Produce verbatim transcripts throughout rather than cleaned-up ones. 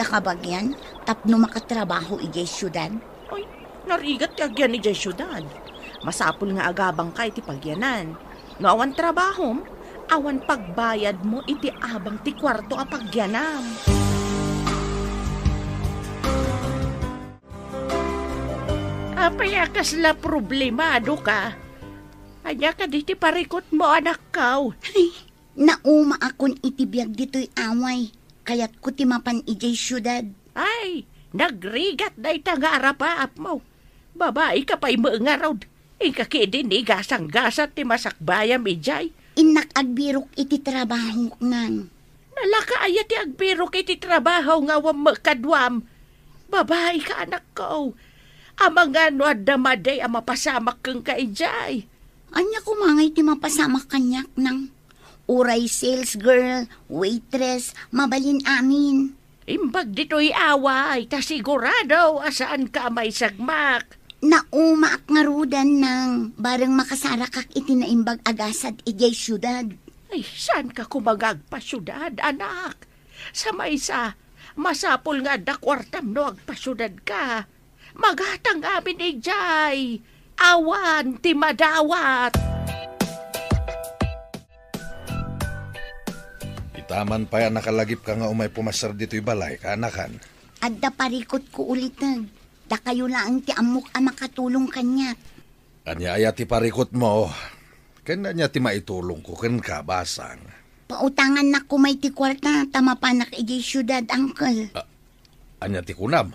Agrigatta kabagian tapno makatrabaho idiay siudad? Ay, narigat ti agyan idiay siudad. Masapul nga agabangka iti pagyanan. No awan trabahom, awan pagbayadmo iti abang ti kuarto a pagyanam. Apay a kasla problemado ka? Ania kadi ti parikutmo, anakko? Ay, naumaakon iti biag ditoy away. Kayatko ti mapan idiay siudad. Ay, nagrigat dayta nga arapaapmo. Babaika pay met ngarud. Inka ketdi ni gasanggasat ti masakbayam idiay. Innak agbirok iti trabahok, nang. Nalaka aya ti agbirok iti trabaho nga awan met kaduam? Babaika, anakko. Amangan no adda madi a mapasamak kenka idiay. Ania koma ngay ti mapasamak kaniak, nang? Uray sales girl, waitress, mabalin amin. Imbag ditoy away, ta sigurado a saanka a maisagmak. Naumaak ngaruden, nang, bareng makasarakak iti naimbag a gasat idiay siudad. Ay, saanka koma nga agpasiudad, anak? Sa maysa, masapul nga adda kuartam no agpasiudadka. Magatang amin idiay. Awan ti madawat. Itaman pay a nakalagipka nga umay pumassar ditoy balay, kaanakan. Adda parikutko uliteg. Dakayo laeng ti ammok a makatulong kaniak. Ania aya ti parikutmo? Ken ania ti maitulongko kenka, Basang? Pautangannak koma iti kuarta ta mapanak idiay siudad, uncle. Ah, ania ti kunam?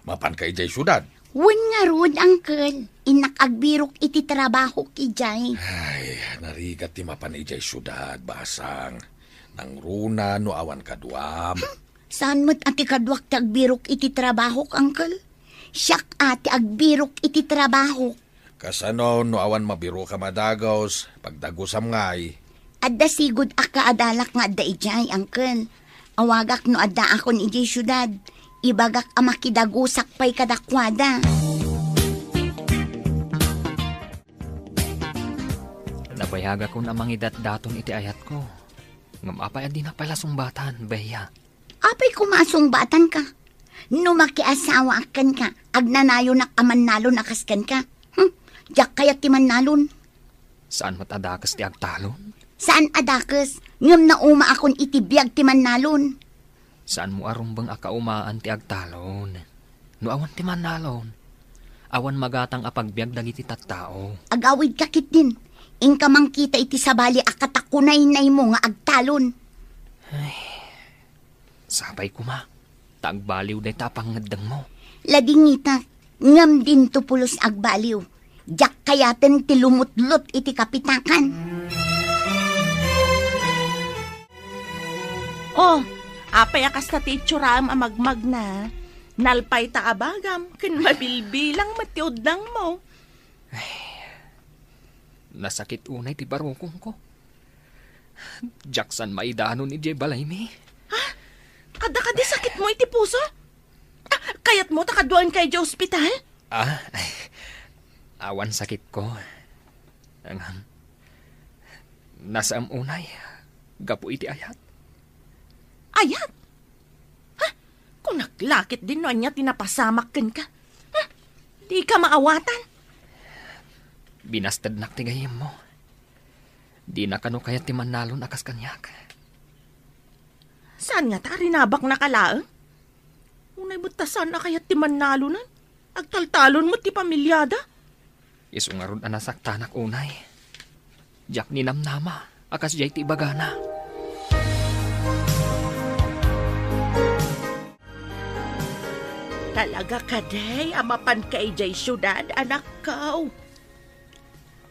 Mapanka idiay siudad? Wen ngarud, uncle. Innak agbirok iti trabahok idiay. Ay, narigat ti mapan idiay siudad, Basang. Nangruna no awan kaduam. Saan met a ti kaduak ti agbirok iti trabahok, uncle? Siak a ti agbirok iti trabahok. Kasano no awan mabiroka a dagus, pagdagusam ngay? Adda sigud a kaadalak nga adda idiay, uncle. Awagak no addaakon idiay siudad. Ibagak a makidagusak pay kadakuada. Nabayagakon a mangidatdaton iti ayatko. Ngem apay a dinak pay la sungbatan, Bea? Apay koma a sungbatanka? No makiasawaak kenka, agnanayonak a mannalon a kas kenka. Hmm, diak kayat ti mannalon. Saan met a dakes ti agtalon? Saan a dakes, ngem naumaakon iti biag ti mannalon. Saanmo a rumbeng a kaumaan ti agtalon. No awan ti mannalon, awan magatang a pagbiag dagiti tattao. Agawidka ketdin, inka mangkita iti sabali a katakunaynaymo nga agtalon. Ay, sapay koma, ta agbaliw dayta a pangngeddengmo. Ladingitak, ngem dinto pulos agbaliw. Diak kayaten ti lumutlot iti kapitakan. Oh, apay a kasta ti itsuram a magmagna? Nalpay ta abagam, ken mabilbilang met ti udnangmo. Ay, nasakit unay ti barukongko. Diak saan maidanon idiay balaymi. Ha? Adda kadi sakitmo iti puso? Ah, kayatmo ta kaduaenka idiay ospital? Ah, ay, awan sakitko. Ngem, nasaem unay, gapu iti ayat. Ayat? Ha? Kunak la ketdin no ania ti napasamak kenka. Ha? Dika maawatan? Binastednak ti gayyemmo. Dina kano kayat ti mannalon a kas kaniak. Saan ngata a rinabaknaka laeng? Unay met ta saan a kayat ti mannalonan. Agtaltalon met ti pamiliada. Isu ngarud a nasaktanak unay. Diak ninamnama a kasdiay ti ibagana. Talaga kadi a mapanka idiay siudad, anakko?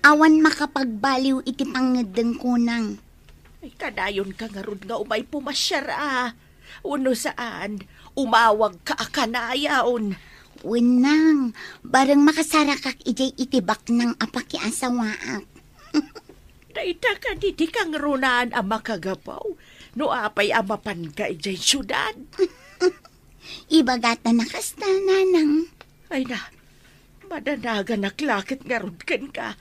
Awan makapagbaliw iti pangngeddengko, nang. Ay, kadayonka ngarud nga umay pumasiar a. Wenno saan, umawagka a kanayon. Wen, nang, bareng makasarakak idiay iti baknang a pakiasawaak. Dayta kadi ti kangrunaan a makagapu no apay a mapanka idiay siudad. Ibagata na kasta, nanang. Ay na, madanaganak la ket ngarud kenka.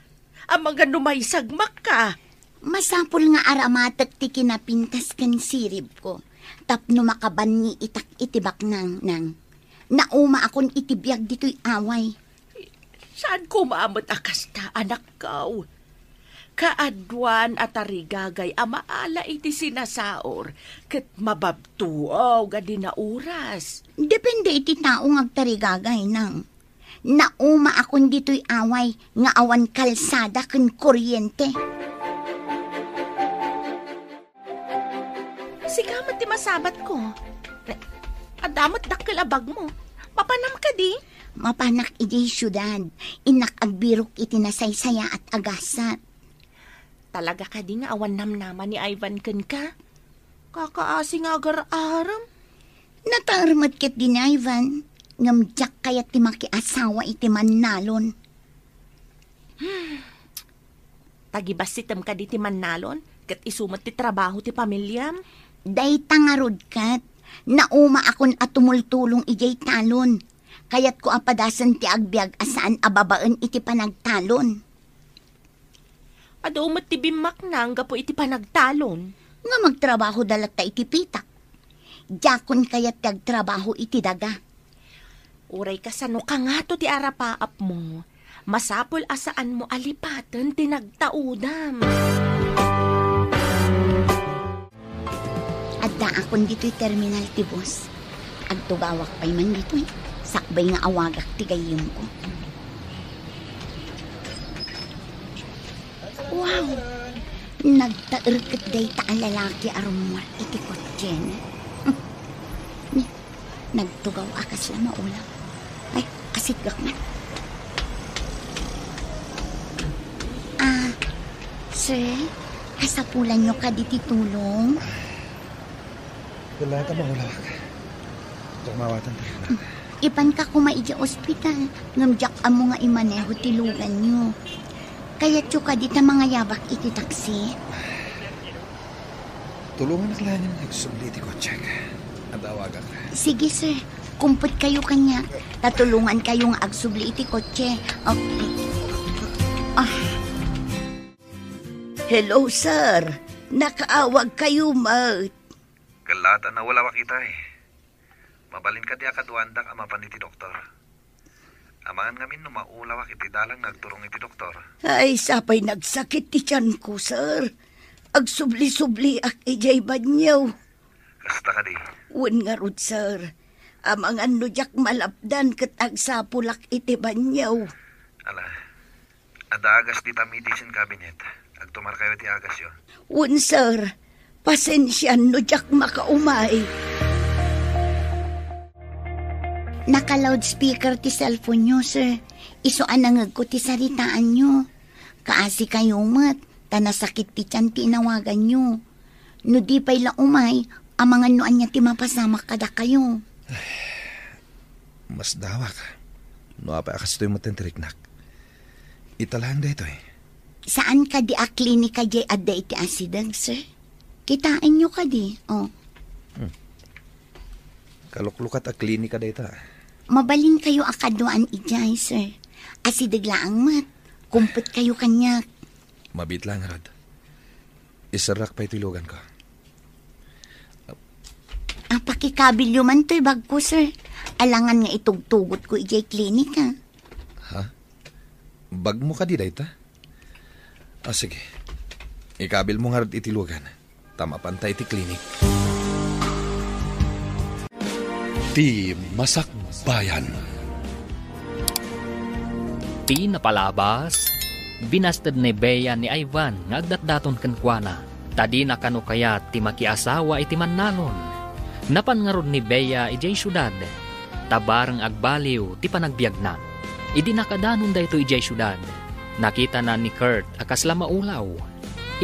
Amangan no maisagmakka. Masapul nga aramatek ti kinapintas ken siribko. Tapno makabanni itak iti baknang, nang. Naumaakon iti biag ditoy away. Saan koma met a kasta, anakko? Kaaduan a tarigagay a maala iti sinasaor ket mababtuaw nga di nauras. Depende iti tao nga agtarigagay, nang. Naumaakon ditoy away nga awan kalsada ken kuryente. Sika met ti masabatko. Adda met dakkel a bagmo. Mapanam kadi? Mapanak idiay siudad. Innak agbirok iti nasaysayaat a gasat. Talaga kadi nga awan namnama ni Ivan kenka? Kakaasi nga agar-arem. Nataer met ketdi ni Ivan, ngem diak kayat ti makiasawa iti mannalon. Tagibassitem kadi ti mannalon, ket isu met ti trabaho ti pamiliam? Dayta ngarud ket, naumaakon a tumultulong idiay talon. Kayatko a padasen ti agbiag a saan a babaen iti panagtalon. Adu met ti bimmaknang gapu iti panagtalon. Nga magtrabahoda latta iti pitak. Diakon kayat ti agtrabaho iti daga. Uray kasano ka ngato ti arapaapmo, masapul a saanmo a lipaten ti nagtaudam. Addaakon ditoy terminal ti bus. Agtugawak pay man ditoy. Sakbay nga awagak ti gayyemko. Wow! Nagtaer ket dayta a lalaki a rummuar iti kotsena. Nagtugaw a kasla maulaw. Ay, asigak man. Ah, sir, kasapulanyo kadi ti tulong? Kailangan ka maulawak. Diak maawatan ti anak. Ipanka koma idiay ospital, ngem diak ammo nga imaneho ti luganyo. Kayatyo kadi ta mangayabak iti taksi? Tulonganak laeng nga agsubli iti kotsek. Adda awagak. Sige, sir. Kumpetkayo kaniak, ta tulongankayo nga agsubli iti kotse. Oh. Ah. Hello, sir. Nakaawagkayo met. Kella ta naulawak itay. Mabalin kadi a kaduaandak a mapan iti doktor? Amangan ngamin no maulawak iti dalan nga agturong iti doktor. Ay, sapay nagsakit ti tianko, sir. Agsubli-subliak idiay banio. Kasta kadi? Wen ngarud, sir. Amangan no diak malapdan ket agsapulak iti banio. Ala, adda agas dita medicine cabinet. Agtumarkayo ti agasyo. Wen, sir. Pasensian no diak makaumay. Naka-loudspeaker ti cellphone-yo, sir. Isu a nangegko ti saritaanyo. Kaasikayo met, ta nasakit ti tian ti inawaganyo. No di pay la umay, amangan no ania ti mapasamak kadakayo. Masdawak. No apay a kastoy met ti riknak. Ita laeng daytoy. Saan kadi a klinika diay adda iti asideg, sir? Kitaenyo kadi, oh. Hmm. Kaluklukat a klinika dayta. Mabalinkayo a kaduaan idiay, sir. Asideg laeng met. Kumpetkayo kaniak. Mabiit laeng ngarud. Iserrak pay ti luganko. Ah, pakikabilyo man toy bagko, sir. Alangan nga itugtugotko idiay klinika. Ha? Bagmo kadi dayta? Ah, sige. Ikabilmo ngarud iti lugan. Ta mapanta iti klinik. Ti Masakbayan. Ti napalabas, binasted ni Bea ni Ivan nga agdatdaton kenkuana, ta dina kano kayat ti makiasawa iti mannalon. Napan ngarud ni Bea idiay siudad, ta bareng agbaliw ti panagbiagna. Idi nakadanon daytoy idiay siudad, nakitana ni Kurt a kasla maulaw.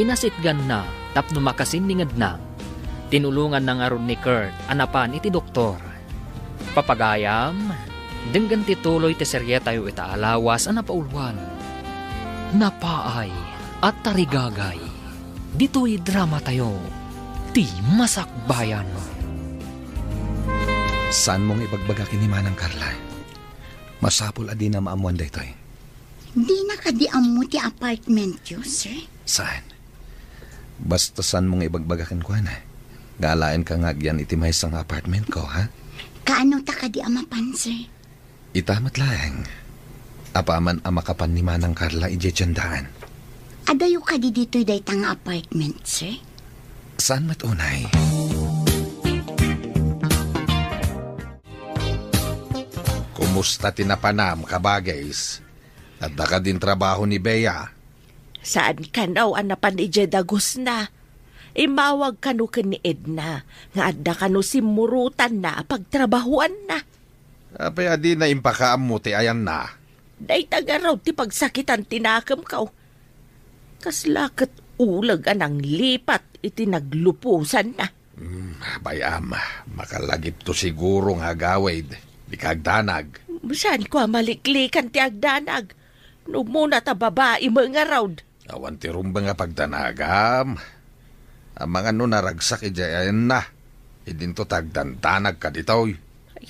Inasitganna tapno makasinningedna. Tinulonganna ngarud ni Kurt a napan iti doktor. Papagayam, denggen ti tuloy ti serietayo ita a lawas a napauluan. Napaay a tarigagay. Ditoy dramatayo, Ti Masakbayan. Saanmo nga ibagbaga ken ni Manang Carla? Masapul a dina maammoan daytoy. Dina kadi ammo ti apartmentyo, sir? Saan? Basta saanmo nga ibagbaga kenkuana. Alaenka nga agyan iti maysa nga apartmentko, ha? Kaano ta kadi a mapan, sir? Ita met laeng. Apaman a makapan ni Manang Carla idiay tiendaan. Adayo kadi ditoy dayta nga apartment, sir? Saan met unay? Kumusta ti napanam, kabagis? Adda kadin trabaho ni Bea? Saan kano a napan idiay dagusna. Immawag kano ken ni Edna nga adda kano simmurotanna a pagtrabahoanna. Apay a dina impakaammo ti ayanna? Dayta ngarud ti pagsakitan ti nakemko. Kasla ket uleg a nanglipat iti nagluposanna. Hmm, bay-am, makalagipto siguro nga agawid. Dika agdanag. Saanko a maliklikan ti agdanag. No umuna ta babai met ngarud. Awan ti rumbeng a pagdanagam. Amangan no naragsak idiay ayanna. Idinto ta agdandanag kaditoy. Ay,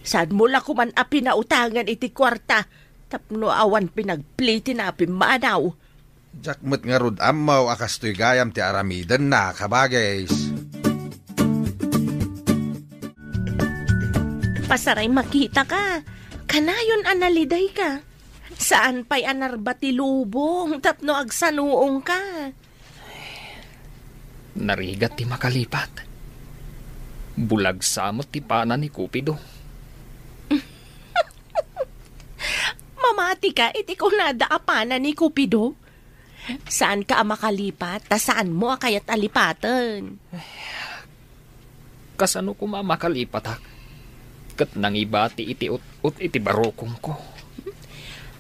saanmo la koman a pinautangan iti kuarta tapno awan pinagplitina a pimmanaw? Diak met ngarud ammo a kastoy gayam ti aramidenna, kabagis. Pasaray makitaka. Kanayon a nalidayka. Saan pay a narba ti lubong tapno agsanuongka. Narigat ti makalipat. Bulag sa met ti pana ni Cupido. Mamatika iti kunada a pana ni Cupido? Saanka a makalipat, ta saanmo a kayat a lipaten. Kasano koma a makalipatak? Ket nangibati iti ut-ot iti barukongko.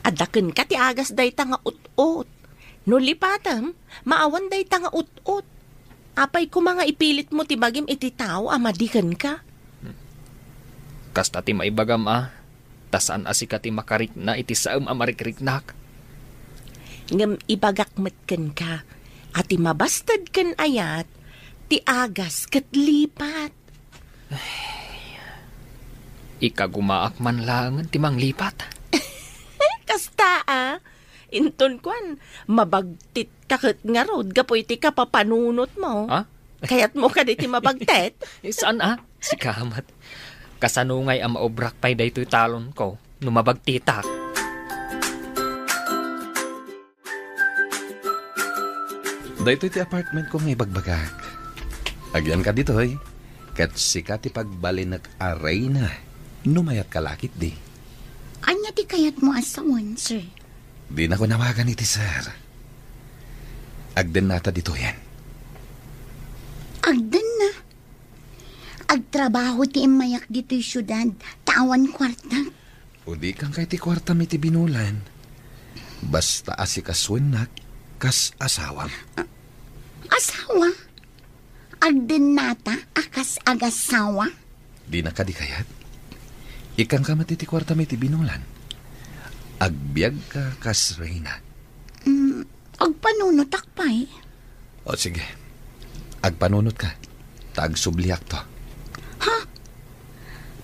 Adda kenka ti agas dayta nga ut-ot. No lipatem, maawan dayta nga ut-ot. Apay koma nga ipilitmo ti bagim iti tao a madi kenka? Kasta ti maibagam a, ta saan a sika ti makarikna iti saem a marikriknak. Ngem ibagak met kenka a ti mabasted ken ayat, ti agas ket lipat. Ikagumaak man laengen ti manglipat. Kasta a, inton kuan, mabagtitka ket ngarud gapu iti kapapanunotmo. Ha? Kayatmo kadi ti mabagtit? Eh, saan a? Sika met. Kasano ngay a maobrak pay daytoy talonko no mabagtitak? Daytoy ti apartmentko nga ibagbagak. Agyanka ditoy, ket sika ti pagbalinek a reyna no mayatka la ketdi. Ania ti kayatmo a sawen, sir? Dinako nawagan iti sir. Agdennata ditoyen. Agdenna? Agtrabaho ti immayak ditoy siudad, ta awan kuarta. Udikanka iti kuartam iti binulan. Basta asikasuennak kas asawam. Asawa? Agdennata a kas agasawa? Dina kadi kayat? Ikkanka met iti kuartam iti binulan. Agbiagka kas reyna. Mm, agpanunotak pay. O sige, agpanunotka, ta agsubliakto. Ha?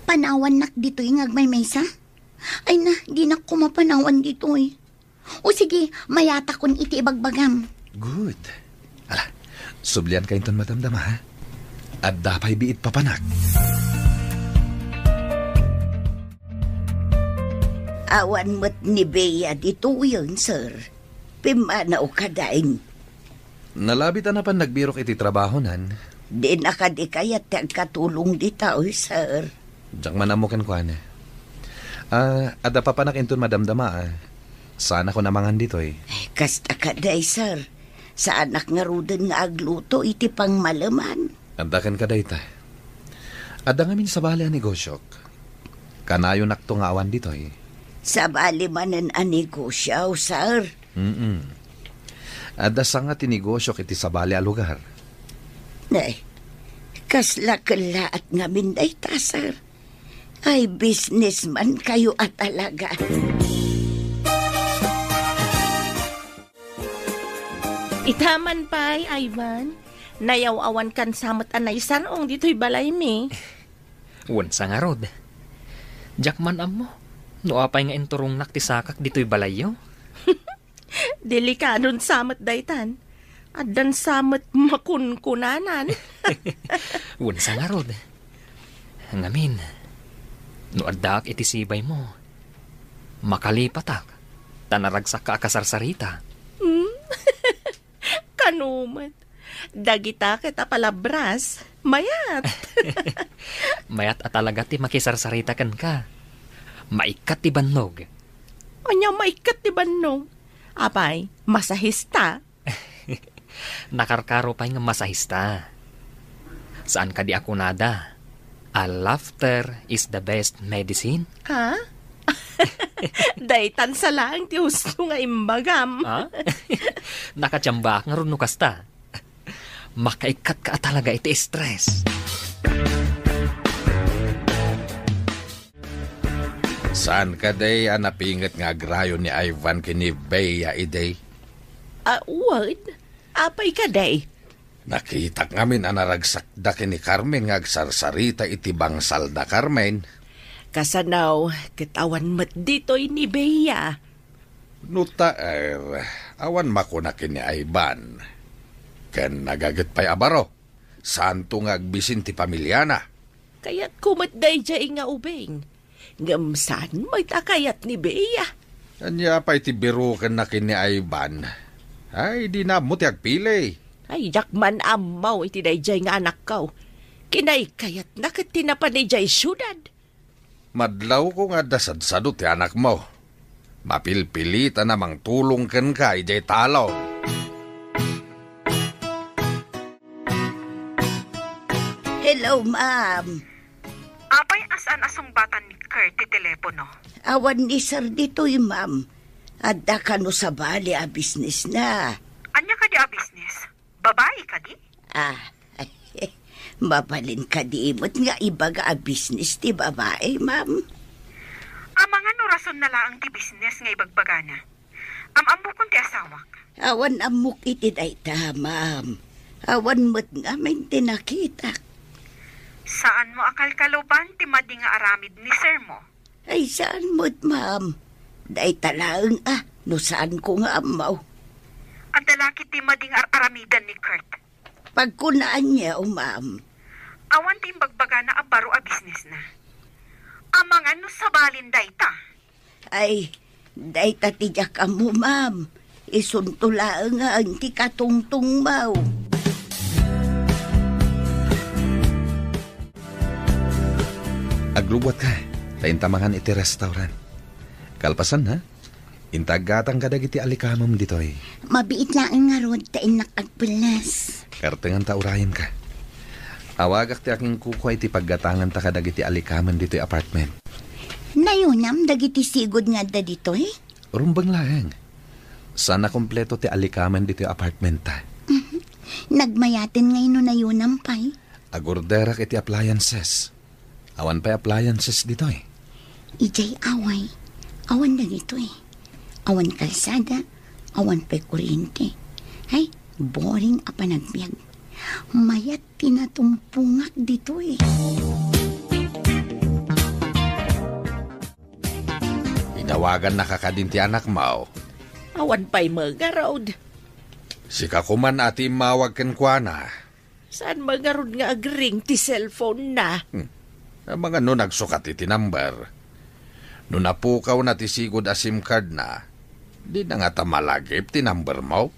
Panawannak ditoy nga agmaymaysa? Ay na, dinak koma panawan ditoy. O sige, mayatakon iti ibagbagam. Good. Ala, sublianka inton madamdama, ha? Adda pay biit papanak. Awan met ni Bea ditoyen, sir. Pimmanaw kadain. Nalabit a napan nagbirok iti trabahonan. Dina kadi kayat ti agkatulong ditoy, sir. Diak man ammo kenkuana. Ah, adda papanak inton madamdama, ah. Saanakon a mangan ditoy. Ay, kasta kadi, sir. Saanak ngaruden nga agluto iti pangmaleman. Adda kenka dayta. Adda ngamin sabali a negosyok. Kanayonakto nga awan ditoy. Sabali manen a negosyo, sir? Mm-mm. Adda sanga ti negosyok iti sabali a lugar. Nay, kasla kellaat ngamin dayta, sir. Ay, businessman kayo a talaga. Ita man pay, Ivan, nayaw-awankan sa met a naisar-ong ditoy balaymi. Wen sa ngarud. Diak man ammo no apay nga inturongnak ti sakak ditoy balayyo. Delikadon sa met daytan. Addan sa met makunkunanan. Wen sa ngarud. Ngamin, no addaak iti sibaymo, makalipatak, ta naragsakka a kasarsarita. Hmm? Kano met. Dagita ket a palabras, mayat. Mayat a talaga ti makisarsarita kenka. Maikkat ti bannog. Ania maikkat ti bannog? Apay, masahista? Nakarkaro pay nga masahista. Saan kadi a kunada a laughter is the best medicine? Ha? Daytan sa laeng ti husto nga imbagam. Ha? Nakatiambaak ngarud no kasta. Makaikkatka a talaga iti stress. Saan kadi a napinget nga agrayo ni Ivan ken ni Bea idi? Ah, wen. Apay kadi? Nakitak ngamin a naragsakda ken ni Carmen nga agsarsarita iti bangsalda, Carmen. Kasano, ket awan met ditoy ni Bea. No taer, awan makuna ken ni Ivan. Ken nagaget pay a baro, saanto nga agbisin ti pamiliana. Kayatko met daydiay nga ubing. Ngem saan met a kayat ni Bea? Ania pay ti birokenna ken ni Ivan? Ay, dina ammo ti agpili. Ay, diak man ammo iti daydiay nga anakko. Kinaykayatna ket ti napan idiay siudad. Madlawko nga adda sadsado ti anakmo. Mapilpilitan a mangtulong kenka idiay talon. Hello, ma'am. Apay a saan a sungbatan ni Kurt ti telepono? Awan ni Sir ditoy, ma'am. Adda kano sabali a business na. Ania kadi a business? Babai kadi? Ah, mabalin kadi met nga ibaga a business ti babai, ma'am? Amangan no rason na laeng ti business nga ibagbagana. Am-ammokon ti asawak. Awan ammok iti dayta, ma'am. Awan met ngamin ti nakitak. Saanmo a kalkaluban ti madi nga aramid ni sir mo? Ay, saan met, ma'am? Dayta laeng a, no saanko nga ammo. Adda la ketdi madi nga ar-aramidan ni Kurt. Pagkunaanyo, ma'am. Awan ti imbagbagana a baro a business na. Amangan no sabalin dayta. Ay, dayta ti diak ammo, ma'am. Isunto laeng nga ti katungtungmo. Aglubbuatka, ta inta mangan iti restaurant. Kalpasan, ha? Inta aggatangka dagiti alikamem ditoy. Mabiit laeng ngarud ta innak agpellas. Kartengan ta urayemka. Awagak ti akinkukua iti paggatanganta kadagiti alikamen ditoy apartment. Nayunam dagiti sigud nga adda ditoy? Rumbeng laeng. Saan a kompleto ti alikamen ditoy apartmenta. Mhm. Nagmayaten ngay no nayunam pay. Agorderak iti appliances. Awan pay appliances ditoy. Idiay away, awan dagitoy. Awan kalsada, awan pay kuryente. Ay, boring a panagbiag. Mayat ti natumpungak ditoy. Inawagannaka kadin ti anakmo? Awan pay met ngarud. Sika koman a ti immawag kenkuana. Saan met ngarud nga agring ti cellphone na? Hmm. Amangan no nagsukat iti number. No napukawna ti sigud a SIM card na, dina ngata malagip ti number mo?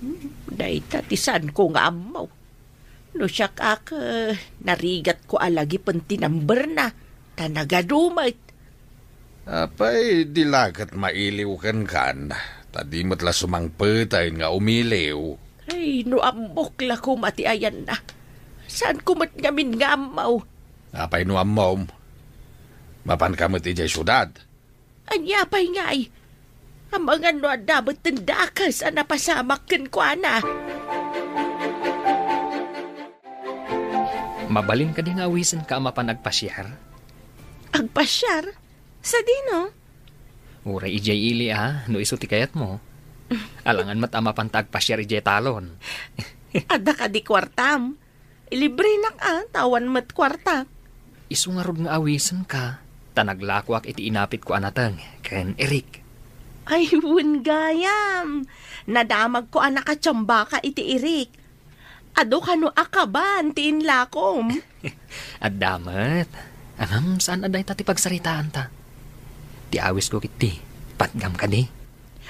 Hmm, dayta ti saanko nga ammo. No siak ak, eh, narigatko a lagipen ti number na, ta nagadu met. Apay, di la ket mailiw kenkan, ta di met la sumangpetayen nga umiliw. Ay, no ammok la koma ti ayanna. Saanko met ngamin nga ammo. Apay no ammom? Mapanka met idiay siudad? Ania pay ngay? Amangan no adda met ti dakes a napasamak kenkuana. Mabalin kadi nga awisenka a mapan agpasiar? Agpasiar? Sadino? Uray idiay ili a, no isu ti kayatmo. Alangan met a mapanta agpasiar idiay talon. Adda kadi kuartam? Ilibrenak a, ta awan met kuartak. Isu ngarud nga awisenka, ta naglakoak iti inapitko a nateng ken Eric. Ay, wen gayam. Nadamagko a nakatiambaka iti irik. Adu kano a kaban ti inlakom. Adda met. Ngem saan a dayta ti pagsaritaanta. Ti awisko ketdi, patgam kadi.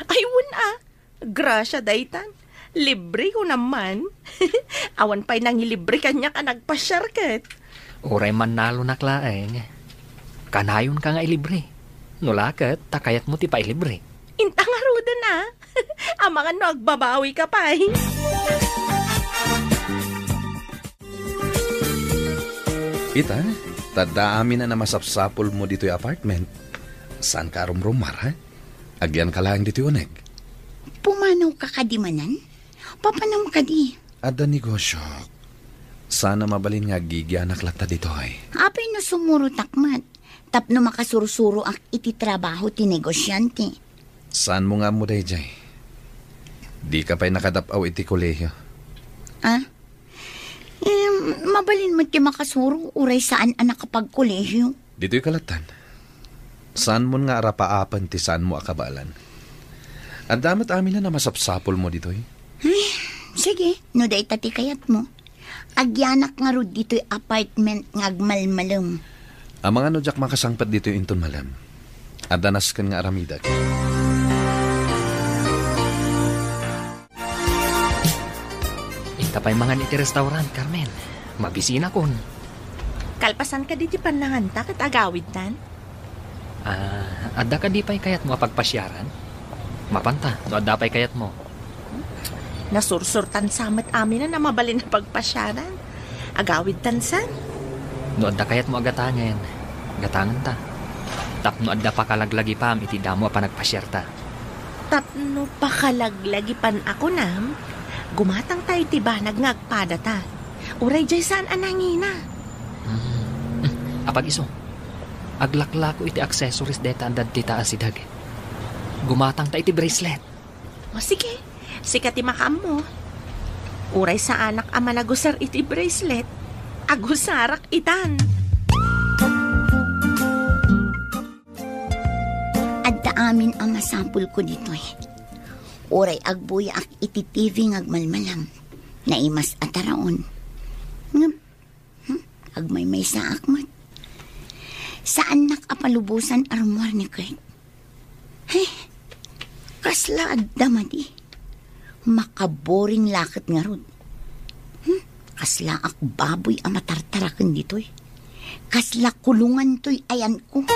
Ay, wen a. Grasia daytan. Libre ko naman. Awan pay nangilibre kaniak a nagpasiar ket. Uray mannalonak laeng. Kanayonka nga ilibre. No la ket, ta kayatmo ti pailibre. Inta ngaruden a. Amangan no agbabawika pay. Ita, ta adda amin a masapsapulmo ditoy apartment. Saanka a rumrumar, ha? Agyanka laeng ditoy uneg. Pumanawka kadi manen? Papanam kadi? Adda negosiok. Saan a mabalin nga aggigyanak latta ditoy. Apay no sumurotak met? Tapno makasursuroak iti trabaho ti negosiante. Saanmo nga ammo daydiay? Dika pay nakadap-aw iti kolehio. Ah? Em, mabalin met ti makasuro, uray saan a nakapagkolehio. Ditoy kalatan. Saanmon nga arapaapen ti saanmo a kabaelan. Adda met amin a masapsapulmo ditoy. Ay, sige, no dayta ti kayatmo. Agyanak ngarud ditoy apartment nga agmalmalem. Amangan no diak makasangpet ditoy inton malem. Adda nasken nga aramidek. Inta pay mangan iti restaurant, Carmen. Mabisinakon. Kalpasan kadi ti pannanganta ket agawidtan? Ah, adda kadi pay kayatmo a pagpasiaran? Mapanta, no adda pay kayatmo. Nasursurtan sa met amin a mabalin a pagpasiaran. Agawidtan sa. No adda kayatmo a gatangen, gatangenta. Tapno adda pakalaglagipam iti damo a panagpasiarta. Tapno pakalaglagipan a kunam, gumatangta iti banag nga agpadata. Uray diay saan a nangina. Hmm. Apag-isu, aglaklako iti accessories dayta a dadita a sideg. Gumatangta iti bracelet. O sige, sika ti makaammo. Uray saanak a managusar iti bracelet, agusarak itan. Adda amin a masapulko ditoy. Uray agbuyaak iti T V nga agmalmalam, naimas a taraon. Ngem, hmm, agmaymaysaak met. Saannak a palubosan a rummuar ni Kurt. Ay, kasla adda madi. Makaboring la ket ngarud. Hmm? Kaslaak baboy a matartaraken ditoy. Kasla kulongan toy ayanko.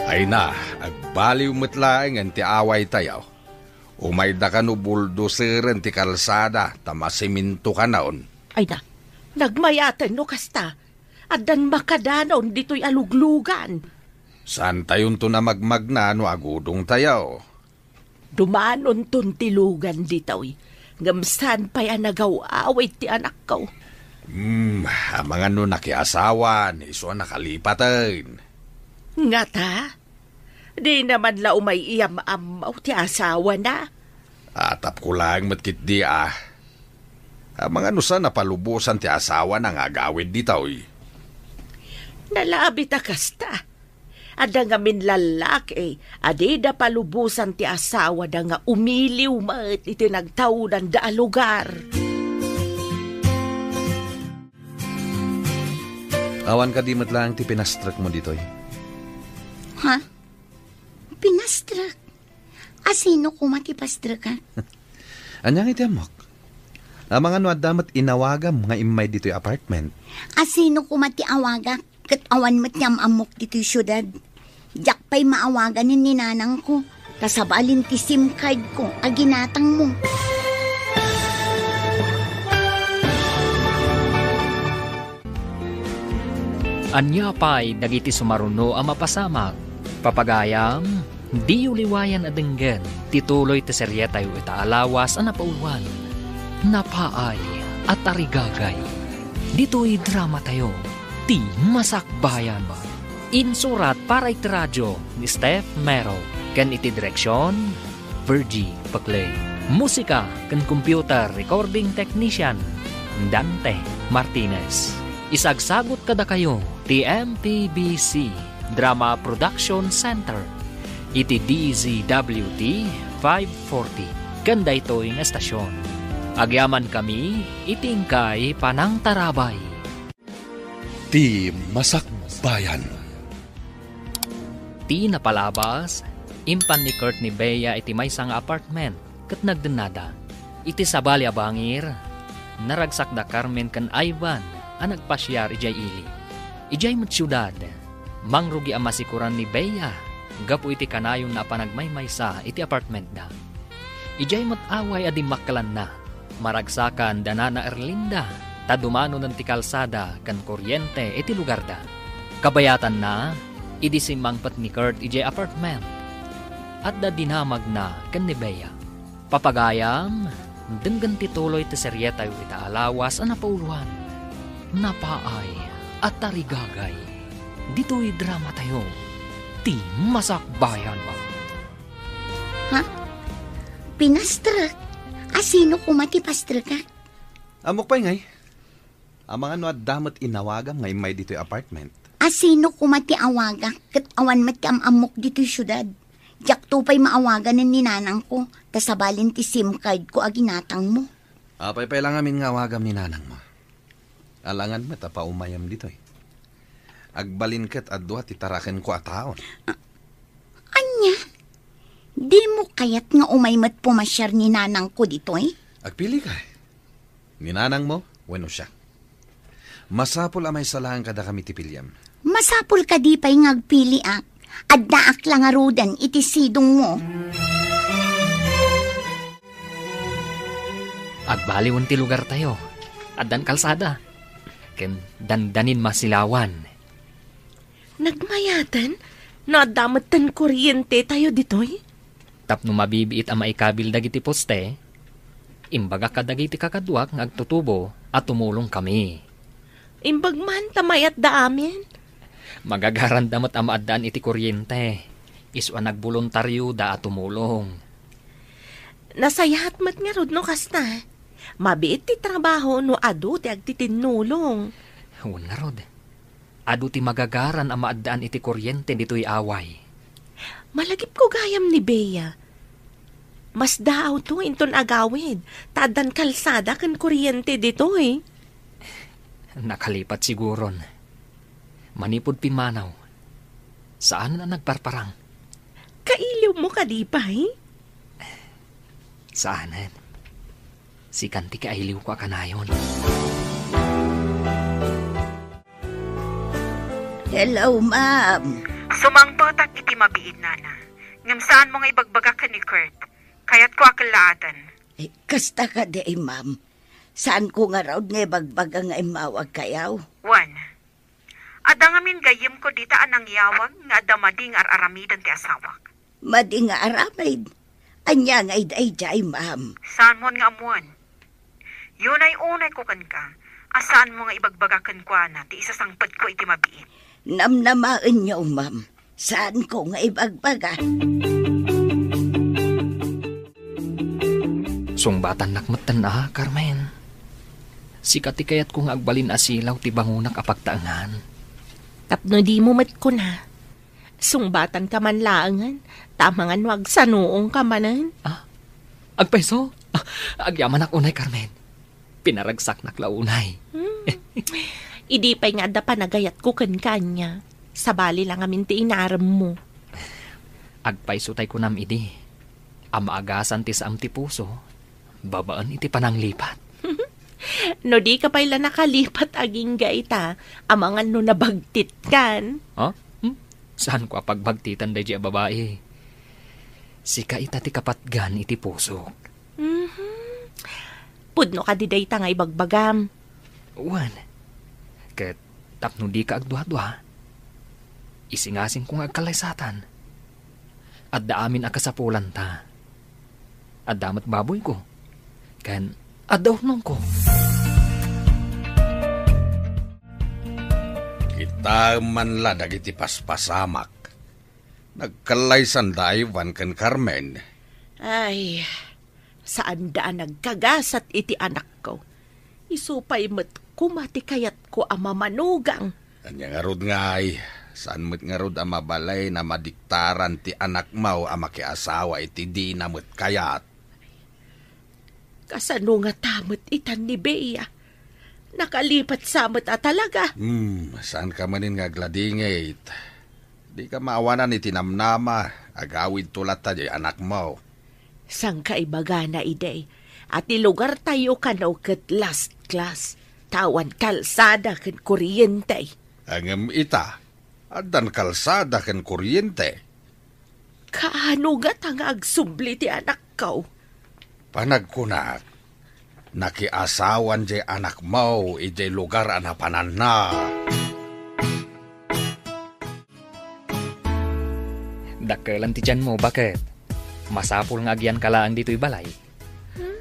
Ay na, agbaliw met laengen ti awaytayo. Umayda kano buldoseren ti kalsada ta masiminto kanon. Ay na, nagmayaten no kasta. Addan makadanaw ditoy a luglugan. Saantayonton a magmagna no agudongtayo. Dumanonton ti lugan ditoy, ngem saan pay a nagaw-awid ti anakko. Hmm, amangan no nakiasawan, isu a nakalipaten. Ngata? Dina man la umay iyam-ammo ti asawana? Atapko laeng met ketdi a. Amangan no saan a palubosan ti asawana nga agawid ditoy. Nalabit a kasta. Adda ngamin lallaki a dida palubosan ti asawada nga umiliw met iti nagtaudanda a lugar. Awan kadi met laeng ti pinastrekmo ditoy? Ha? Pinastrek? Asino koma ti pastrekak? Ania nga iti ammok? Amangan no adda met inawagam nga immay ditoy apartment. Asino koma ti awagak? Ket awan met ti am-ammok ditoy siudad. Diak pay maawaganen ni nanangko, ta sabalin ti SIM card ko a ginatangmo. Ania pay dagiti sumaruno a mapasamak? Papagayam, diyo liwayan a denggen ti tuloy ti serietayo ita a lawas a napauluan, Napaay a Tarigagay. Ditoy dramatayo, ti Masakbayan. Insurat para iti radio ni Steph Mero ken iti direksion, Virgie Paclay. Musika ken computer recording technician, Dante Martinez. Isagsagut kadakayo ti M P B C Drama Production Center iti D Z W T five forty ken daytoy nga estasion. Agyamankami iti inkay panangtarabay. Ti Masakbayan. Ti napalabas, impan ni Kurt ni Bea iti maysa nga apartment ket nagdennada. Iti sabali a bangir, naragsak da Carmen ken Ivan a nagpasiar idiay ili. Idiay met siudad, mangrugi a masikoran ni Bea gapu iti kanayonna a panagmaymaysa iti apartmentda. Idiay met away a dimmakkelanna, maragsakan da Nana Erlinda ta dumanonen ti kalsada ken kuryente iti lugarda. Kabayatanna, idi simmangpet ni Kurt idiay apartment, adda dinamagna ken ni Bea. Papagayam, denggen ti tuloy ti serietayo ita a lawas a napauloan. Napaay a tarigagay ditoy dramatayo, Ti Masakbayan. Ha? Pinastrek? Asino koma ti pastrek, a? Ammok pay ngay. Amangan no adda met inawagam nga immay ditoy apartment. Asino koma ti awagak ket awan met ti am-ammok ditoy siudad? Diakto pay maawaganen ni nanangko, ta sabalin ti SIM card ko a ginatangmo. Apay pay la ngamin nga awagam ni nanangmo? Alangan met a paumayam ditoy. Agbalin ket a dua ti tarakenko a taon. A-, ania? Dimo kayat nga umay met pumasiar ni nanangko ditoy? Agpili ka. Ni nanangmo wenno siak. Masapul a maysa laeng kadakami ti piliam. Masapul kadi pay nga agpiliak. Addaak la ngaruden iti sidongmo. Agbaliwen ti lugartayo. Addan kalsada. Ken dandanin masilawan. Nagmayaten no adda metten kuryentetayo ditoy? Tapno mabibiit a maikabil dagiti poste, imbagak kadagiti kakaduak nga agtutubo a tumulongkami. Imbag man ta mayatda amin. Magagaranda met a maaddaan iti kuryente, isu a nagboluntarioda a tumulong. Nasayaat met ngarud no kasta. Mabiit ti trabaho no adu ti agtitinnulong. Wen ngarud, adu ti magagaran a maaddaan iti kuryente ditoy away. Malagipko gayam ni Bea. Masdaawto inton agawid, ta addan kalsada ken kuryente ditoy. Nakalipat siguron. Manipud pimmanaw, saanen a nagparparang. Kailiwmo kadi pay? Saanen. Sikan ti kailiwko a kanayon. Hello, ma'am. Sumangpetak iti mabiit, Nana. Ngem saanmo nga ibagbaga ken ni Kurt. Kayatko a kellaaten. Eh, kasta kadi, ma'am. Saanko ngarud nga ibagbaga nga immawagkayo? Wen, adda ngamin gayyemko dita a nangyawag nga adda madi nga ar-aramiden ti asawak. Madi nga aramid? Ania ngay daydiay, ma'am? Saanmon nga ammoen. Yunay-unayko kenka a saanmo nga ibagbaga kenkuana ti isasangpetko iti mabiit. Namnamaenyo, ma'am. Saanko nga ibagbaga. Sungbatannak metten a, Carmen. Sika ti kayatko nga agbalin a silaw ti bangonak a pagtaengan. Tapno dimo met kuna, sungbatanka man laengen, ta amangan no agsanuongka manen. Ah, agpayso? Ah, agyamanak unay, Carmen. Pinaragsaknak la unay. Hmm. Idi pay nga adda panagayatko kenka ania, sabali la ngamin ti inaremmo. Agpayso tay kunam idi a maagasan ti saam ti puso babaen iti pananglipat. No dika pay la nakalipat agingga ita, amangan no nabagtitkan. Ha? Hmm? Saanko a pagbagtitan daydiay a babai. Sika ita ti kapatgan iti pusok. Mhm. Pudno kadi dayta nga ibagbagam? Wen, ket tapno dika agduadua, isingasingko nga agkallaysatan. Adda amin a kasapulanta. Adda met baboyko, ken adda urnongko. Kitaem man la dagiti paspasamak. Nagkallaysan da Ivan ken Carmen. Ay, saanda a nagkagasat iti anakko. Isu pay met koma ti kayatko a mamanugang. Ania ngarud ngay, Saan met ngarud a mabalin a madiktaran ti anakmo a makiasawa iti dina met kayat? Kasano ngata met itan ni Bea? Nakalipat sa met a talaga. Hmm, saanka manen nga agladingit. Dika maawanan iti namnama, agawidto latta diay anakmo. Sangka ibagana idi a ti lugartayo kano ket last class, ta awan kalsada ken kuryente. Ngem ita, addan kalsada ken kuryente. Kaano ngata nga agsubli ti anakko? Panagkunak, nakiasawan diay anakmo idiay lugar a napananna. Dakkelan ti tianmo, baket. Masapul nga agyanka laeng ditoy balay. Hmm?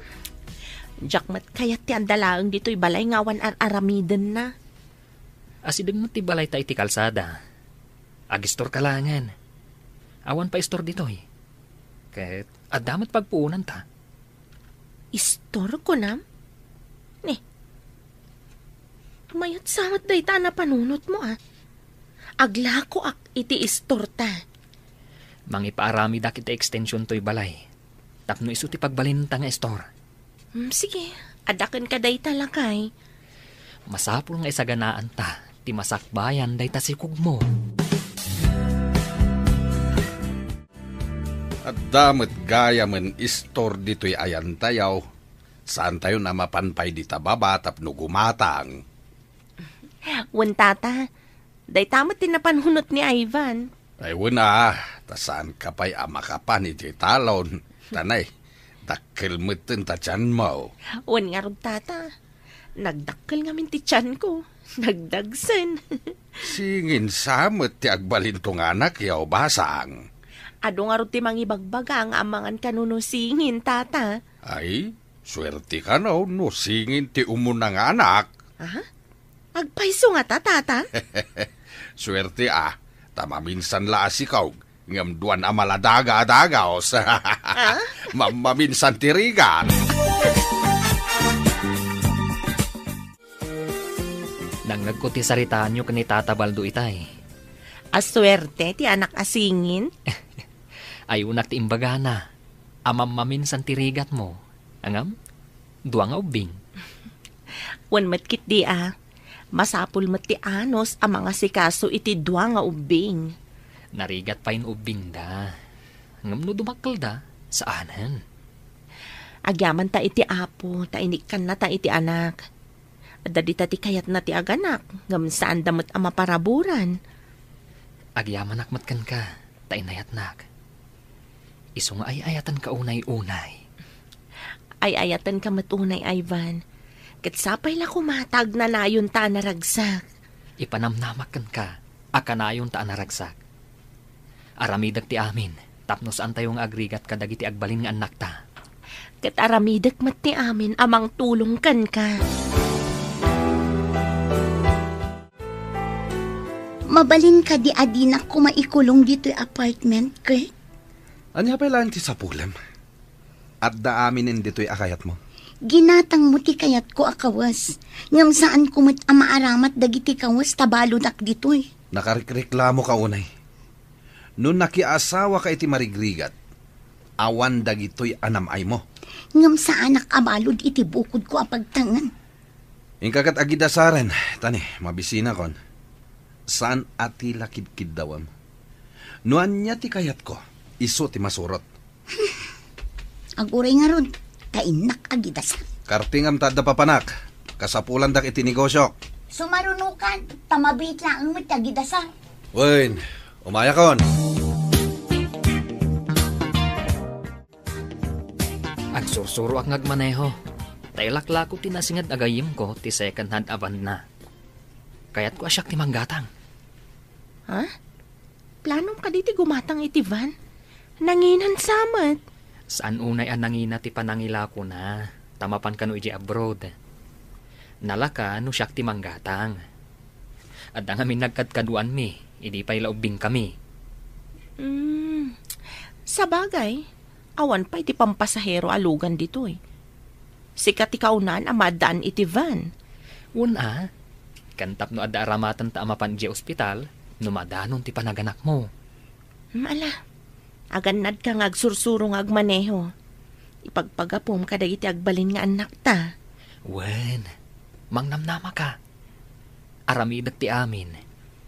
Diak met kayat ti adda laeng ditoy balay nga awan ar-aramidenna. Asideg met ti balayta iti kalsada. Agistorka laengen. Awan pay istor ditoy. Ket adda met pagpuonanta. Istor, kunam? Ni, mayat sa met dayta a napanunotmo, a. Aglakoak iti istorta. Mangipaaramidak iti extension toy balay. Tapno isu ti pagbalinenta nga istor. Hmm, sige, adda kenka dayta, lakay. Masapul nga isaganaanta ti masakbayan dayta sikogmo. Adda met gayamen istor ditoy ayantayo. Saantayon a mapan pay dita baba tapno gumatang. Wen, tata, dayta met ti napanunot ni Ivan. Ay, wen a, ta saanka pay a makapan iti talon. Tanay, dakkel metten ta tianmo. Wen ngarud, tata. Nagdakkel ngamin ti tianko. Nagdagsen. Singin sa met ti agbalinto nga anakyo, basang. Adu ngarud ti mangibagbaga nga amangan kano no singin, tata. Ay, suerte kano no singin ti umuna nga anak. Aha? Agpayso ngata, tata? Suerte a, ta maminsan la a sikog, ngem duan a maladaga a dagaos. Ah? Ma-, maminsan ti rigat. Nangngegko ti saritaanyo ken ni Tata Baldo itay. A suerte ti anak a singin. Ayunak ti imbagana. Amam maminsan ti rigatmo. Ngem, dua nga ubbing. Wen met ketdi a, masapul met ti anus a mangasikaso iti dua nga ubbing. Narigat pay no ubbingda. Ngem no dumakkelda, saanen. Agyamanta iti Apo, ta inikkannata iti anak. Adda dita ti kayatna ti aganak, ngem saanda met a maparaburan. Agyamanak met kenka, ta inayatnak. Isu nga ay-ayatenka unay-unay. Ay-ayatenka met unay, Ivan. Ket sapay la koma ta agnanayonta a naragsak. Ipanamnamak kenka a kanayonta a naragsak. Aramidek ti amin, tapno saantayo nga agrigat kadagiti agbalin nga annakta. Ket aramidek met ti amin a mangtulong kenka. Mabalin kadi a dinak koma ikulong ditoy apartment, Kurt? Ania pay laeng ti sapulem? Adda aminen ditoy a kayatmo. Ginatangmo ti kayatko a kawes, ngem saanko met a maaramat dagiti kawes ta baludak ditoy. Nakarikreklamoka unay. No nakiasawaka iti marigrigat, awan dagitoy a nam-aymo. Ngem saanak a balud iti bukodko a pagtangan. Inka ket agidasaren, tani, mabisinakon. Saan a ti la kidkiddawem. No ania ti kayatko, isu ti masurot. Aguray ngarud, ta innak agidasar. Kartingam ta adda papanak. Kasapulandak iti negosiok. Sumarunokan, ta mabiit laeng met ti agidasar. Wen, umayakon. Agsursuroak nga agmaneho, ta ilaklako ti nasinged a gayyemko ti second hand a van-na. Kayatko a siak ti manggatang. Ha? Planom kadi ti gumatang iti van? Nanginan sa met. Saan unay a nangina ti panangilakona, ta mapan kano idiay abroad. Nalaka no siak ti manggatang. Adda ngamin nagkadkaduanmi, idi pay la ubbingkami. Mm, sabagay, awan pay ti pampasahero a lugan ditoy. Sika ti kaunaan a maaddaan iti van. Wen a, ken tapno adda aramatenta a mapan idiay ospital, no madanon ti panaganakmo. Ala, agannadka nga agsursuro nga agmaneho. Ipagpagapom kadagiti agbalin nga annakta. Wen, mangnamnamaka. Aramidek ti amin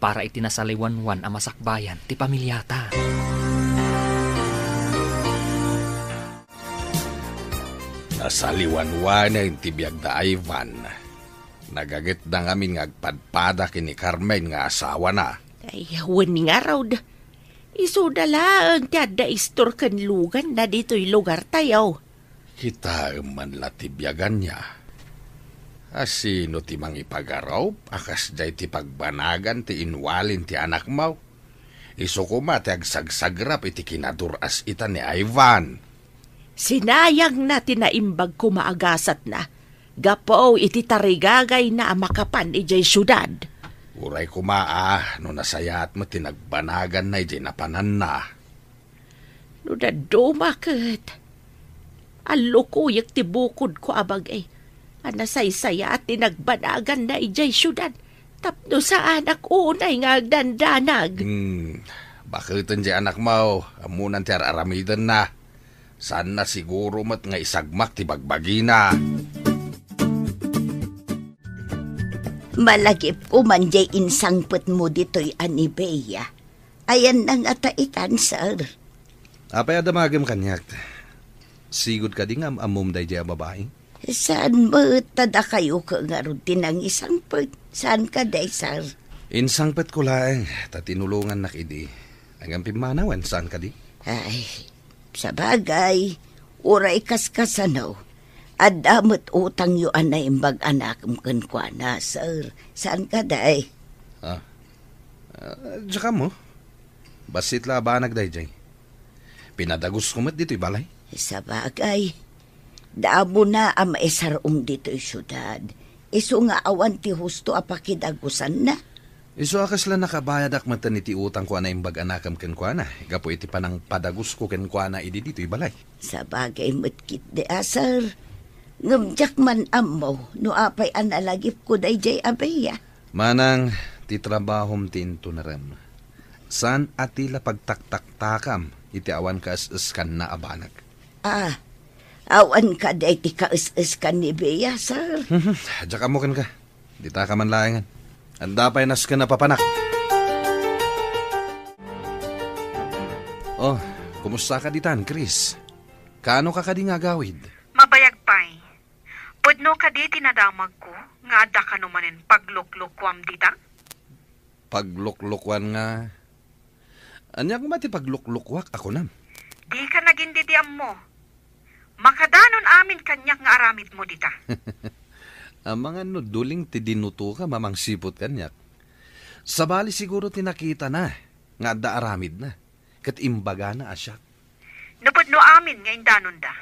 para iti nasaliwanwan a masakbayan ti pamiliata. Nasaliwanwanen ti biag da Ivan. Nagangitda ngamin nga agpadpada ken ni Carmen nga asawana. Ay, wen ngarud. Isuda laeng ti adda istor ken luganna ditoy lugartayo. Kitaem man la ti biaganna. A sino ti mangipagarup a kasdiay ti pagbanagan ti inwalin ti anakmo? Isu koma ti agsagsagrap iti kinadur-as ita ni Ivan. Sinayangna ti naimbag koma a gasatna gapu iti tarigagayna a makapan idiay siudad. Uray koma a no nasayaat met ti nagbanaganna idiay napananna. No dadduma ket, allukoyek ti bukodko a bag-i a nasaysayaat ti nagbanaganna idiay siudad tapno saanak unay nga agdandanag. Hmm, baketen diay anakmo, ammonan ti ar-aramidenna. Saanna siguro met nga isagmak ti bagbagina. Malagipko man diay insangpetmo ditoy a ni Bea. Ayanna ngata itan, sir? Apay a damagem kaniak? Sigud kadi nga am-ammom daydiay a babai? Saan met ta dakayo ket ngarud ti nangisangpet? Saan kadi, sir? Insangpetko laeng ta tinulongannak idi. Ngem pimmanawen, saan kadi? Ay, sabagay, uray kaskasano, adda met utangyo a naimbag a nakem kenkuana, sir. Saan kadi? Ah, ah, diak ammo. Bassit la a banag daydiay. Pinadagusko met ditoy balay. Sabagay, damona a maisar-ong ditoy siudad. Isu nga awan ti husto a pakidagusanna. Isu a kasla nakabayadak metten iti utangko a naimbag a nakem kenkuana, gapu iti panangpadagusko kenkuana idi ditoy balay. Sabagay met ketdi a, sir. Ngem diak man ammo no apay a nalagipko daydiay a Bea. Manang, ti trabahom ti intunarem. Saan a ti la pagtaktaktakam iti awan kaes-eskanna a banag. Ah, awan kadi ti kaes-eskan ni Bea, sir? Diak ammo kenka. Ditaka man laengen. Adda pay nasken a papanak. Oh, kumusta ka ditan, Chris? Kaano ka kadi nga agawid? Mabayag pay. Pudno kadi ti nadamagko nga adda kano manen pagluklukuam dita? Pagluklukuan nga? Ania koma ti pagluklukuak a kunam? Dika nagindidi ammo. Makadanon amin kaniak nga aramidmo dita. Amangan no duling ti dinutoka a mangsiput kaniak. Sabali siguro ti nakitana nga adda aramidna, ket imbagana a siak. No pudno amin nga indanonda,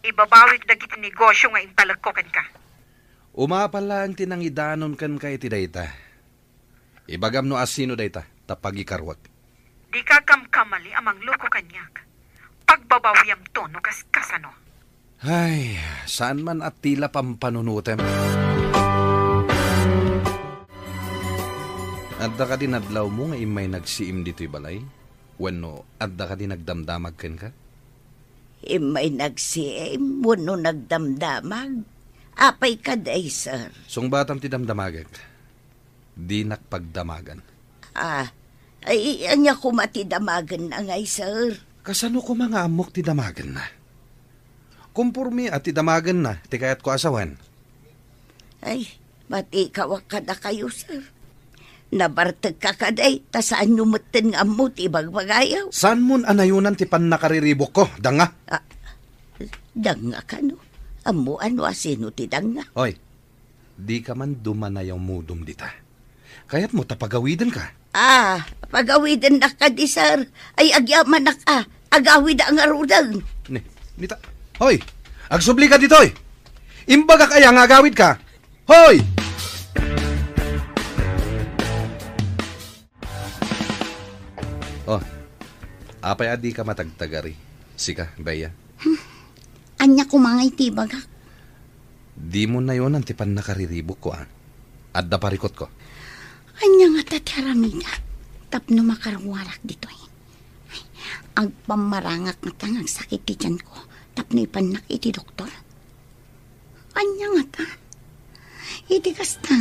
ibabawik dagiti negosio nga intalekko kenka. Umapal laeng ti nangidanon kenka iti dayta. Ibagam no asino dayta, ta pagikaruak. Dika kamkamali a mangloko kaniak. Pagbabawiamto no kaskasano. Ay, saan man a ti la pampanunotem. Adda kadi nadlawmo nga immay nagsiim ditoy balay? Wenno adda kadi nagdamdamag kenka? Immay nagsiim wenno nagdamdamag? Apay kadi, sir? Sungbatam ti damdamagek. Dinak pagdamagan. Ah, ay, ania koma ti damagenna ngay, sir? Kasano koma nga ammok ti damagenna? Komporme a ti damagenna ti kayatko a sawen. Ay, matikawak kadakayo, sir. Nabartekka kadi, ta saanyo metten nga ammo ti ibagbagayo. Saanmon a nayonan ti pannakariribukko, danga? Ah, danga kano? Ammo ano a sino ti danga? Oy, dika man dumanayamudom dita. Kayatmo ta pagawidenka? Ah, pagawidennak kadi, sir. Ay, agyamanak a. Agawida ngaruden. Ni, nita. Hoy! Agsubli ka ditoy! Imbagak aya nga agawid ka? Hoy! Oh, apay a dika matagtagari? Sika, Bea. Hmm. Ania koma ngay ti ibagak? Dimo nayonan ti pannakariribukko, a. Adda parikutko. Ania ngata ti aramidek? tapno makaruarak ditoy. Agpammarangak ngata nga agsakit ti tianko tapno ipannak iti doktor. Ania ngata? Iti kasta,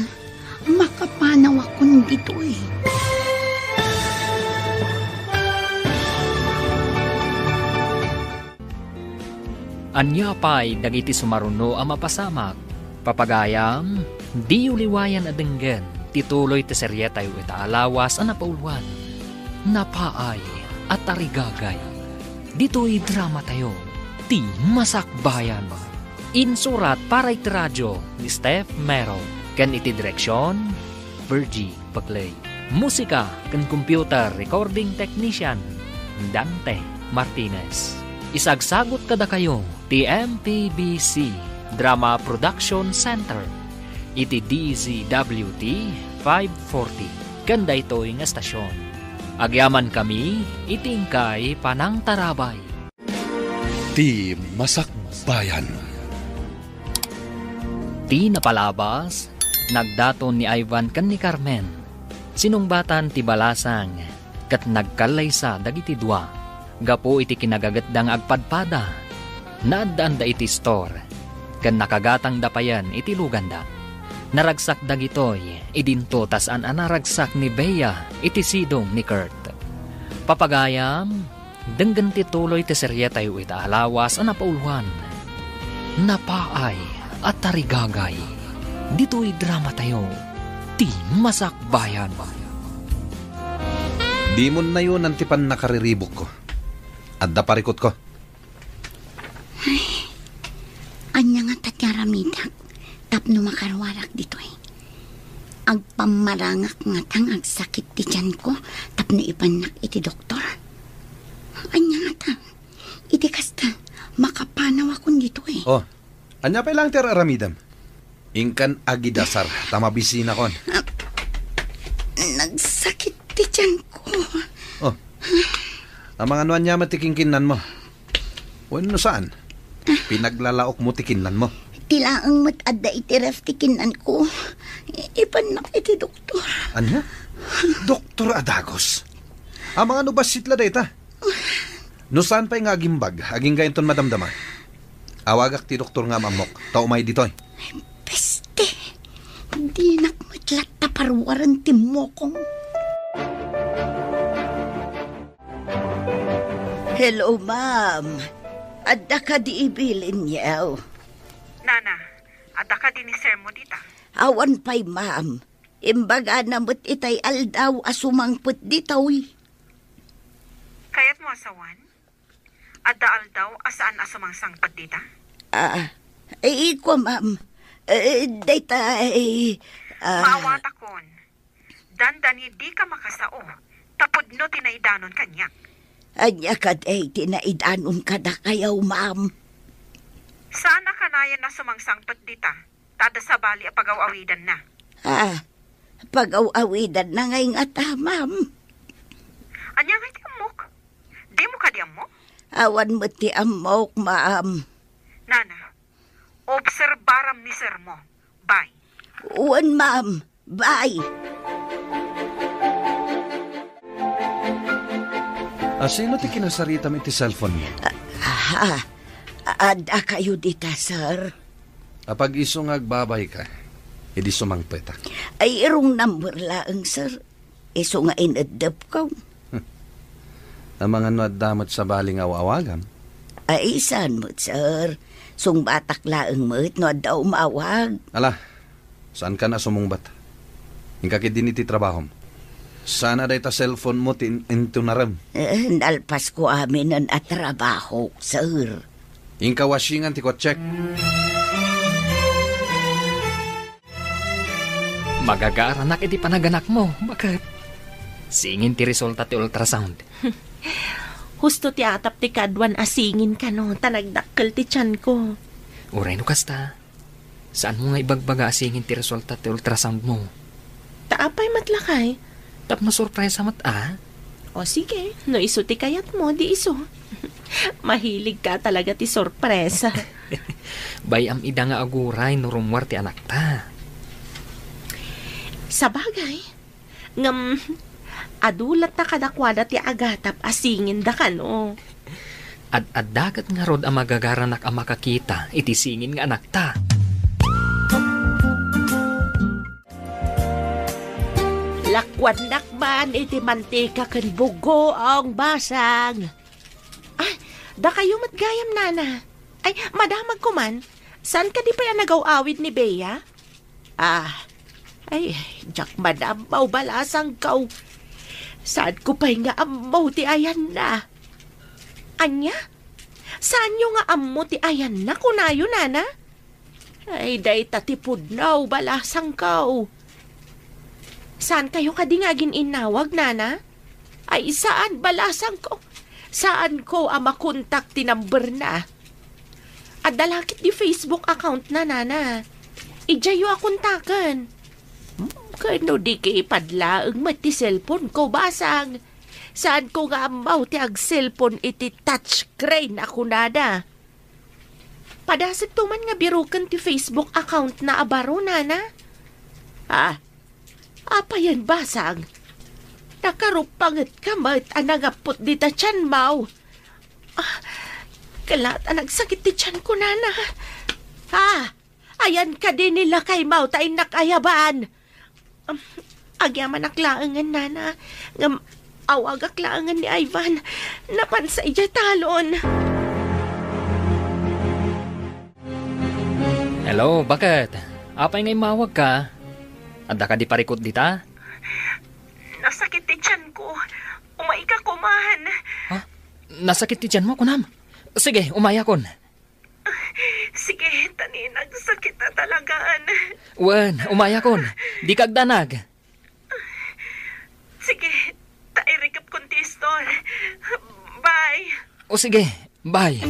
makapanawakon ditoy. Ania pay dagiti sumaruno a mapasamak? Papagayam, diyo liwayan a denggen ti tuloy ti serietayo ita a lawas a napauluan, Napaay a Tarigagay. Ditoy dramatayo, ti Masakbayan. Insurat para iti radio ni Steph Mero ken iti direksion, Virgie Paclay. Musika ken computer recording technician, Dante Martinez. Isagsagut kadakayo ti M P B C Drama Production Center iti D Z W T five forty ken daytoy nga estasion. Agyamankami iti inkay panangtarabay. Ti Masakbayan. Ti napalabas, nagdaton ni Ivan ken ni Carmen. Sinungbatan ti balasang ket nagkallaysa dagiti dua. Gapu iti kinagagetda nga agpadpada, naaddaanda iti istor ken nakagatangda payen iti luganda. Naragsak dagitoy idinto ta saan a naragsak ni Bea iti sidong ni Kurt. Papagayam, denggen ti tuloy ti serietayo ita a lawas a napauluan, Napaay a Tarigagay. Ditoy dramatayo, ti Masakbayan. Dimon nayonan ti pannakariribukko. Adda parikutko. Ay, ania ngata ti aramidak tapno makaruarak ditoy? Agpammarangak ngata nga agsakit ti tianko tapno ipannak iti doktor. Ania ngata? Iti kasta, makapanawakon ditoy. Oh, ania pay laeng ti ar-aramidem? Inkan agidasar, ta mabisinakon. Ah, nagsakit ti tianko. Oh, amangan no ania met ti kinkinnanmo? Wenno saan? Pinaglalaokmo ti kinnanmo? Ti laeng met adda iti ref ti kinnanko. I-, ipannak iti doktor. Ania? Doktor a dagus? Amangan no bassit la dayta? No saan pay nga agimbag, aginggayon ton madamdama. Awagak ti doktor nga am-ammok, ta umay ditoy. Peste! Dinak met latta paruaren ti mokong. Hello, ma'am. Adda kadi ibilinyo? Nana, adda kadi ni sir mo dita? Awan pay, ma'am. Imbagana met itay aldaw a sumangpet ditoy. Kayatmo a sawen? Adda aldaw a saan a sumangsangpet dita? Ah, eh, iko, ma'am. Eh, dayta, eh, ah. Maawatakon. Dandani dika makasao, ta pudno ti naidanon kaniak. Ania kadi ti naidanon kadakayo, ma'am? Saan a kanayon a sumangsangpet dita, ta adda sabali a pagaw-awidanna. Ah, pagaw-awidanna ngay ngata, ma'am. Ania ngay ti ammok? Dimo kadi ammo? Awan met ti ammok, ma'am. Nana, obserbaram ni sir mo. Bye. Wen, ma'am. Bye. A, sino ti kinasaritam iti cellphone mo? Ah, ah, adda kayo dita, sir? Apag isu nga agbabayka, idi sumangpetak. Ay, wrong number laeng, sir. Isu nga ineddepko. Amangan no adda met sabali nga aw-awagam? Ay, saan met, sir? Sungbatak laeng met no adda umawag. Ala, saankan a sumungbat. Inka ketdi iti trabahom. Saan a dayta cellphone mo ti in-, intunarem? Eh, nalpasko aminen a trabaho, sir. Inka washingan ti kotsek. Magagaaranak iti panaganakmo, baket. Singin ti resulta ti ultrasound. Husto ti atap ti kaduan a singin kano, ta nagdakkel ti tianko. Uray no kasta, saanmo nga ibagbaga a singin ti resulta ti ultrasound mo? Ta apay met lakay? Tapno sorpresa met a. O sige, no isu ti kayatmo, di isu. Mahilig ka talaga ti sorpresa. Bay-am ida nga aguray no rummuar ti anakta. Sabagay, ngem Adu latta kadakuada ti agatap a singinda kano. Ad-adda ket ngarud a magagaranak a makakita iti singin nga anakta. Lakuannak man iti mantika ken bugoong basang. Ah, dakayo met gayam, nana. Ay, madamagko man. Saan kadi pay a nagaw-awid ni Bea? Ah, ay, diak man ammo, balasangko. Saanko pay nga ammo ti ayanna. Ania? Saanyo nga ammo ti ayanna, kunayo, nana? Ay, dayta ti pudno, balasangko. Saankayo kadi nga agin-innawag, nana? Ay, saan, balasangko. Saanko a makontak ti number na. Adda la ket di Facebook account na, nana. Idiayyo a kontaken. Hmm, ken no di kaypad laeng met ti cellphone ko, basang. Saanko nga ammo ti ag-cellphone iti touchscreen a kunada. Padasitto man nga biroken ti Facebook account na a baro, nana. Ah, apayen, basang? Nakarupangetka met a nangappot dita tianmo. Ah, kelaat a nagsakit ti tianko, nana. Ah, ayan kadi ni lakaymo ta innak ayaban. Um, agyamanak laengen, nana, ngem awagak laengen ni Ivan. Napansa idiay talon. Hello, baket? Apay nga immawagka? Adda kadi parikut dita? Nasakit ti tianko. Umayka koman. Ha? Nasakit ti tianmo, kunam? Sige, umayakon. Sige, ta ni nagsakit a talagaan. Wen, umayakon. Dika agdanag. Sige, ta irikepkon ti istor. Bye. O sige, bye.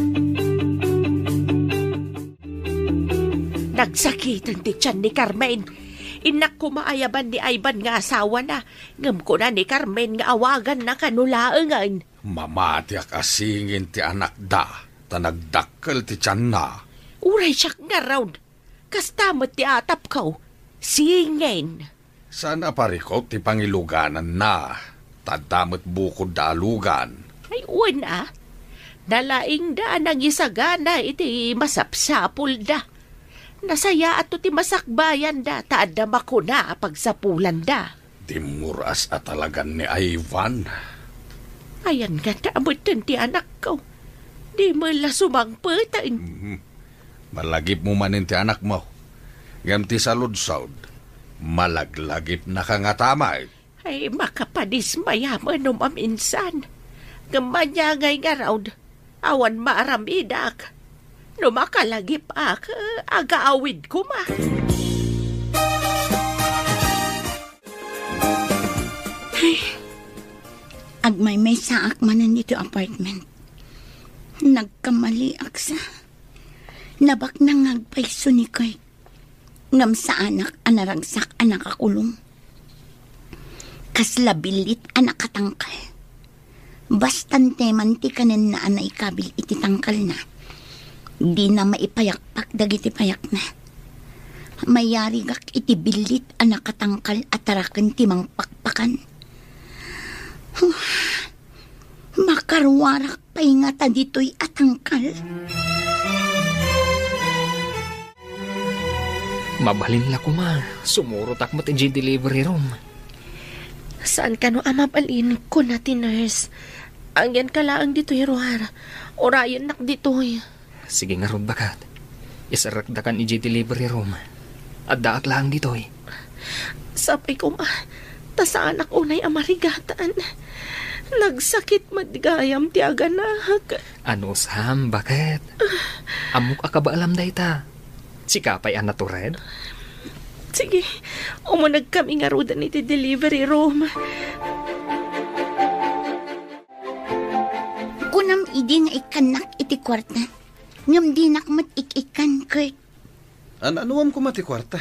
Nagsakiten ti tian ni Carmen. Innak koma ayaban ni Ivan nga asawana, ngem kuna ni Carmen nga awaganna kano laengen. Mamatiak a singin ti anakda, ta nagdakkel ti tianna. Uray siak ngarud, kasta met ti atapko, singin. Saan a parikut ti pangilugananna, ta adda met bukodda a lugan. Ay, wen a. Nalaingda a nangisagana iti masapsapulda. Nasayaatto ti masakbayanda, ta adda makuna a pagsapulanda. Dimmuras a talagan ni Ivan. Ayan nga ta amutten ti anakko. Di mo la sumangpeten. Mhm. Malagipmo manen ti anakmo. Ngem ti saludsod, malaglagipnaka ngata met. Ay, makapadismaya man no maminsan. Ngem ania ngay ngarud, awan maaramidak. No makalagip-ak, agaawid koma. Ay, agmaymaysaak manen iti apartment. Nagkamaliak sa. Nabaknang nga agpayso ni Kurt. Ngem saanak a naragsak a nakakulong. Kasla billit a nakatangkal. Basta ante man ti kanenna a naikabil iti tangkalna, dina maipayakpak dagiti payakna. Mayarigak iti billit a nakatangkal a taraken ti mangpakpakan. Huh. Makaruarak pay ngata ditoy a tangkal? Mabalin la koma, sumurotak met idiay delivery room. Saan kano a mabalin, kuna ti nurse. Agyanka laeng ditoy ruar. Urayennak ditoy. Sige ngarud, baket. Iserrekdakan idiay delivery room. Addaak laeng ditoy. Sapay koma, ta saanak unay a marigatan. Nagsakit met gayam ti aganak. Anus, baket? Ammok a kabaelam dayta. Sika pay a natured? Sige, umunegkami ngaruden iti delivery room. Kunam idi nga ikkannak iti kuarta, ngem dinak met ik-ikkan, Kurt. An-anuam koma ti kuarta?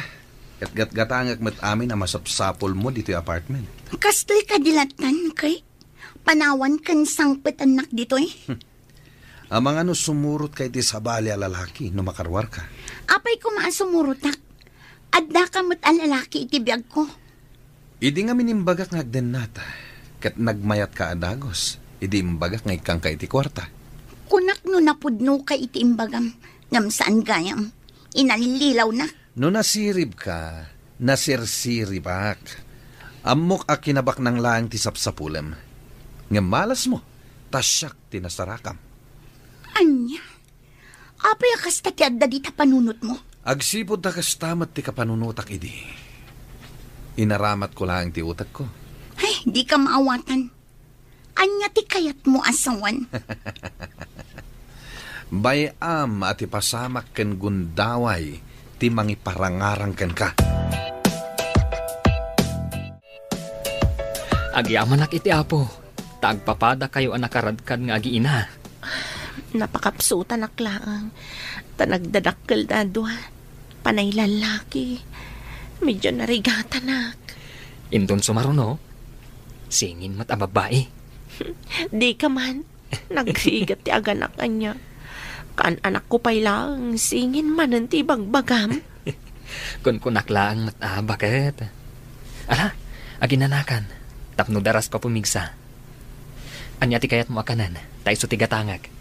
Ket gatgatangek met amin a masapsapulmo ditoy apartment. Kastoy kadi lattan, Kurt? Panawan ken sangpetannak ditoy? Amangan no sumurotka iti sabali a lalaki no makaruarka. Apay koma a sumurotak? Addaka met a lalaki iti biagko. Idi ngamin imbagak nga agdennata, Ket nagmayatka a dagus idi imbagak nga ikkanka iti kuarta. Kunak no napudnoka iti imbagam, ngem saan gayam. Inallilawnak. No nasiribka, nasirsiribak. Ammok a kinabaknang laeng ti sapsapulem. Ngem malasmo, ta siak ti nasarakam. Ania? Apay a kasta ti adda dita panunotmo? Agsipud ta kasta met ti kapanunotak idi. Inaramatko laeng ti utekko. Ay, dika maawatan. Ania ti kayatmo a sawen? Bay-am a ti pasamak ken gundaway ti mangiparangarang kenka. Agyamanak iti Apo, ta agpapadakayo a nakaradkad nga agiina. Napakapsutanak laeng, ta nagdadakkel da a dua. Panay lallaki. Medyo narigatanak. Inton sumaruno, singin met a babbai. Dika man. Nagrigat ti aganak ania. Kaan-anakko pay laeng, singin manen ti ibagbagam. Kunkunak laeng met a baket. Ala, aginanakan, tapno daras pa pumigsa. Ania ti kayatmo a kanen, ta isu ti gatangek?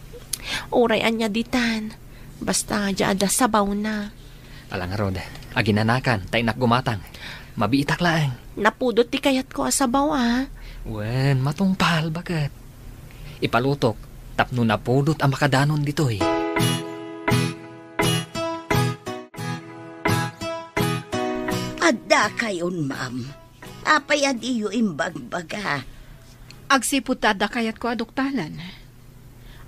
Uray ania ditan, basta adda sabawna. Ala ngarud, aginanakan, ta innak gumatang. Mabiitak laeng. Napudot ti kayatko a sabaw, a. Wen, matungpal, baket. Ipalutok, tapno napudot a makadanon ditoy. Adda kayon, ma'am. Apay a diyo imbagbaga? Agsipud ta adda kayatko a duktalan.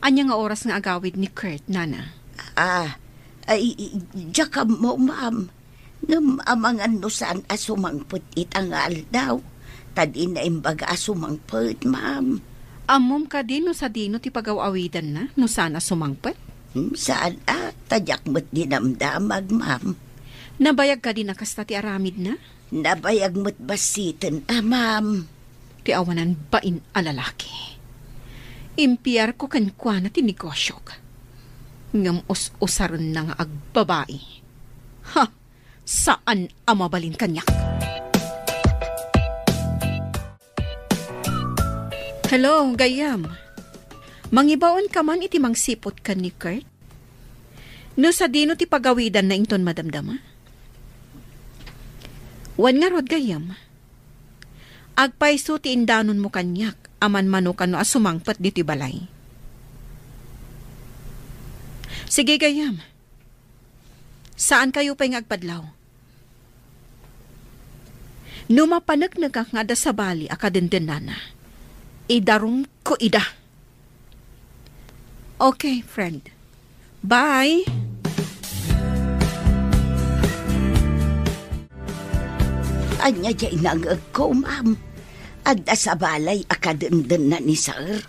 Ania nga oras nga agawid ni Kurt, nana? Ah, ay, diak ammo, ma'am. Ngem amangan no saan a sumangpet ita nga aldaw, ta dina imbaga a sumangpet, ma'am. Ammom kadi no sadino ti pagaw-awidanna no saan a sumangpet? Hmm, saan a, ta diak met dinamdamag, ma'am. Nabayag kadi na kasta ti aramidna? Nabayag met bassiten a, ma'am. Ti awanan bain a lalaki. Impiarko kenkuana ti negosiok. Ngem us-usarenna nga agbabai. Ha! Saan a mabalin kaniak. Hello, gayyem. Mangibaonka man iti mangsiput ken ni Kurt? No sadino ti pagawidanna inton madamdama? Wen ngarud, gayyem. Agpayso ti indanonmo kaniak a manmano kano a sumangpet ditoy balay. Sige, gayyem. Saankayo pay nga agpadlaw. No mapaneknekak nga adda sabali a kadendennana, idarumko ida. Okay, friend. Bye! Ania diay nangngegko, ma'am? Adda sabali a kadendenna ni Sir?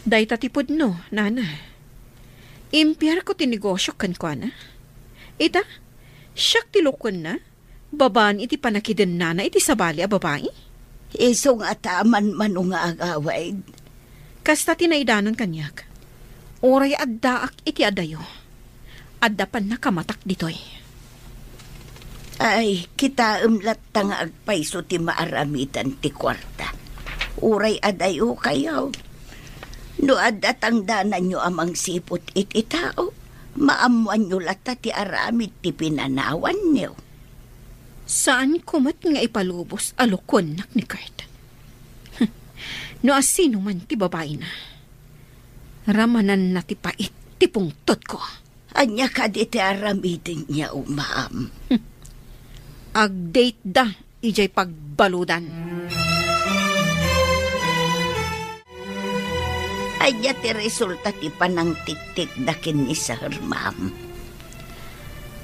Dayta ti pudno, nana. Impiarko ti negosio kenkuana. Ita, siak ti lukuenna, babaen iti pannakidennana iti sabali a babai. Isu ngata a manmano nga agawid? Kasta ti naidanon kaniak. Uray addaak iti adayo, adda pannakamatak ditoy. Ay, kitaem latta nga agpayso ti maaramidan ti kuarta. Uray adayo kayo. No adda tangdananyo a mangsiput iti tao, maammoanyo latta ti aramid ti pinanawanyo. Saanko met nga ipalubos a lukuennak ni Kurt. No asino man ti babaina, ramananna ti pait ti pungtotko. Ania kadi ti aramiden niya, ma'am? Agdateda idiay pagbaludan. Ania ti resulta ti panangtiktikda ken ni Sir, ma'am?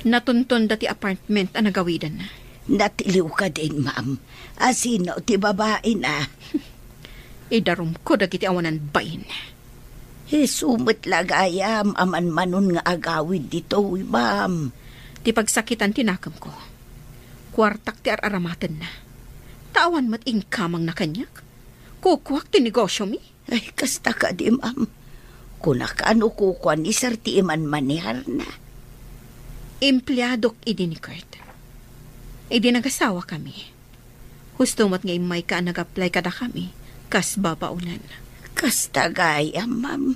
Natuntonda ti apartment a nagawidanna. Natiliw kadin, ma'am. Asino ti babaina? Idarumko dagiti awanan bain. Isu met la gayam a manmanon nga agawid ditoy, ma'am. Ti pagsakitan ti nakemko. Kuartak ti ar-aramatenna. Ta awan met inkamangna kaniak. Kukuak ti negosyomi. Ay, kasta kadi, ma'am. Kunak a no kukua ni Sir ti imanmaneharna. Empleadok idi ni Kurt. Idi nagasawakami, Husto met nga immayka a nag-apply kadakami kas babaonan. Kasta gayam, ma'am.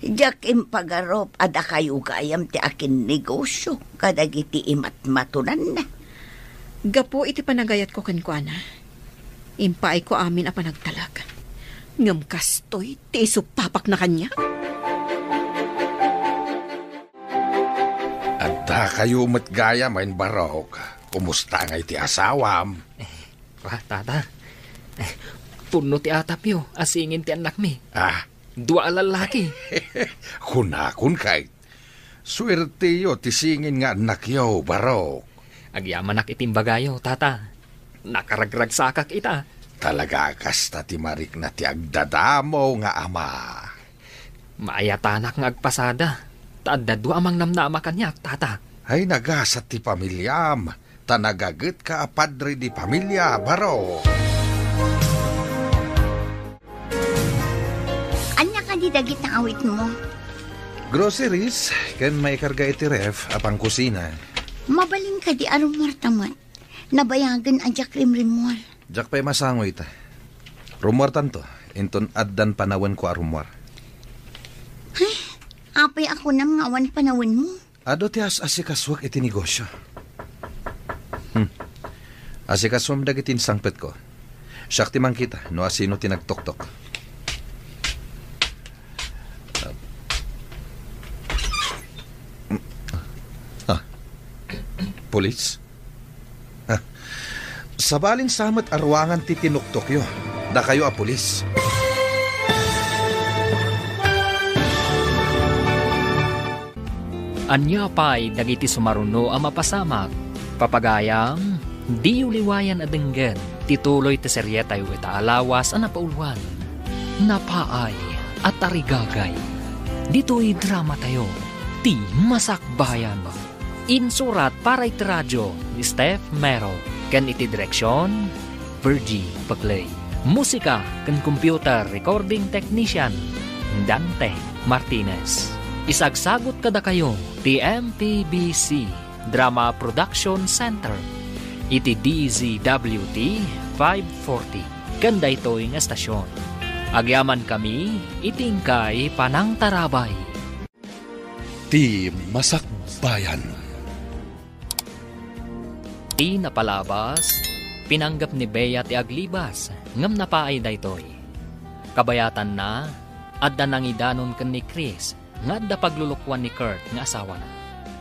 Diak impagarup a dakayo gayam ti akinnegosio kadagiti imatmatonanna. Gapu iti panagayatko kenkuana, impaayko amin a panagtalek. Ngem kastoy ti isuppapakna kaniak. Addakayo met gayam, Barok. Kumusta ngay ti asawam? Ah, tata. Eh, punno ti atapyo a singin ti annakmi. Ah. Dua a lallaki. Kunakon kay, suerteyo ti singin nga annakyo, Barok. Agyamanak iti imbagayo, tata. Nakaragragsakak ita. Talaga kasta ti marikna ti agdadamo nga ama. Maayatanak nga agpasada, ta adda dua a mangnamnama kaniak, tata. Ay, nagasat ti pamiliam, ta nagagetka a padre de pamilia, Barok. Ania kadi dagiti awitmo? Groceries, ken maikarga iti ref a pangkusina. Mabalin kadi a rummuarta met? Nabayagen a diak rimrimmuar. Diak pay masango ita. Rummuartanto, inton addan panawenko a rummuar. Ay, apay a kunam nga awan panawenmo? Adu ti as-asikasuak iti negosio. Hmm. Asikasuem dagiti insangpetko. Siak ti mangkita no asino ti nagtoktok. Ah. Pulis? Ah. Sabalin sa met a ruangan ti tinuktokyo, dakayo a pulis. Ania pay dagiti sumaruno a mapasamak? Papagayam, diyo liwayan a denggen ti tuloy ti serietayo ita a lawas a napauloan, Napaay a Tarigagay. Ditoy dramatayo, ti Masakbayan. Insurat para iti radio ni Steph Mero ken iti direksion, Virgie Paclay. Musika ken computer recording technician, Dante Martinez. Isagsagut kadakayo ti M P B C Drama Production Center iti D Z W T five forty ken daytoy nga estasion. Agyamankami iti inkay panangtarabay. Ti Masakbayan. Ti napalabas, pinanggep ni Bea ti aglibas, ngem napaay daytoy. Kabayatanna, adda nangidanon ken ni Chris nga adda paglulukoan ni Kurt nga asawana.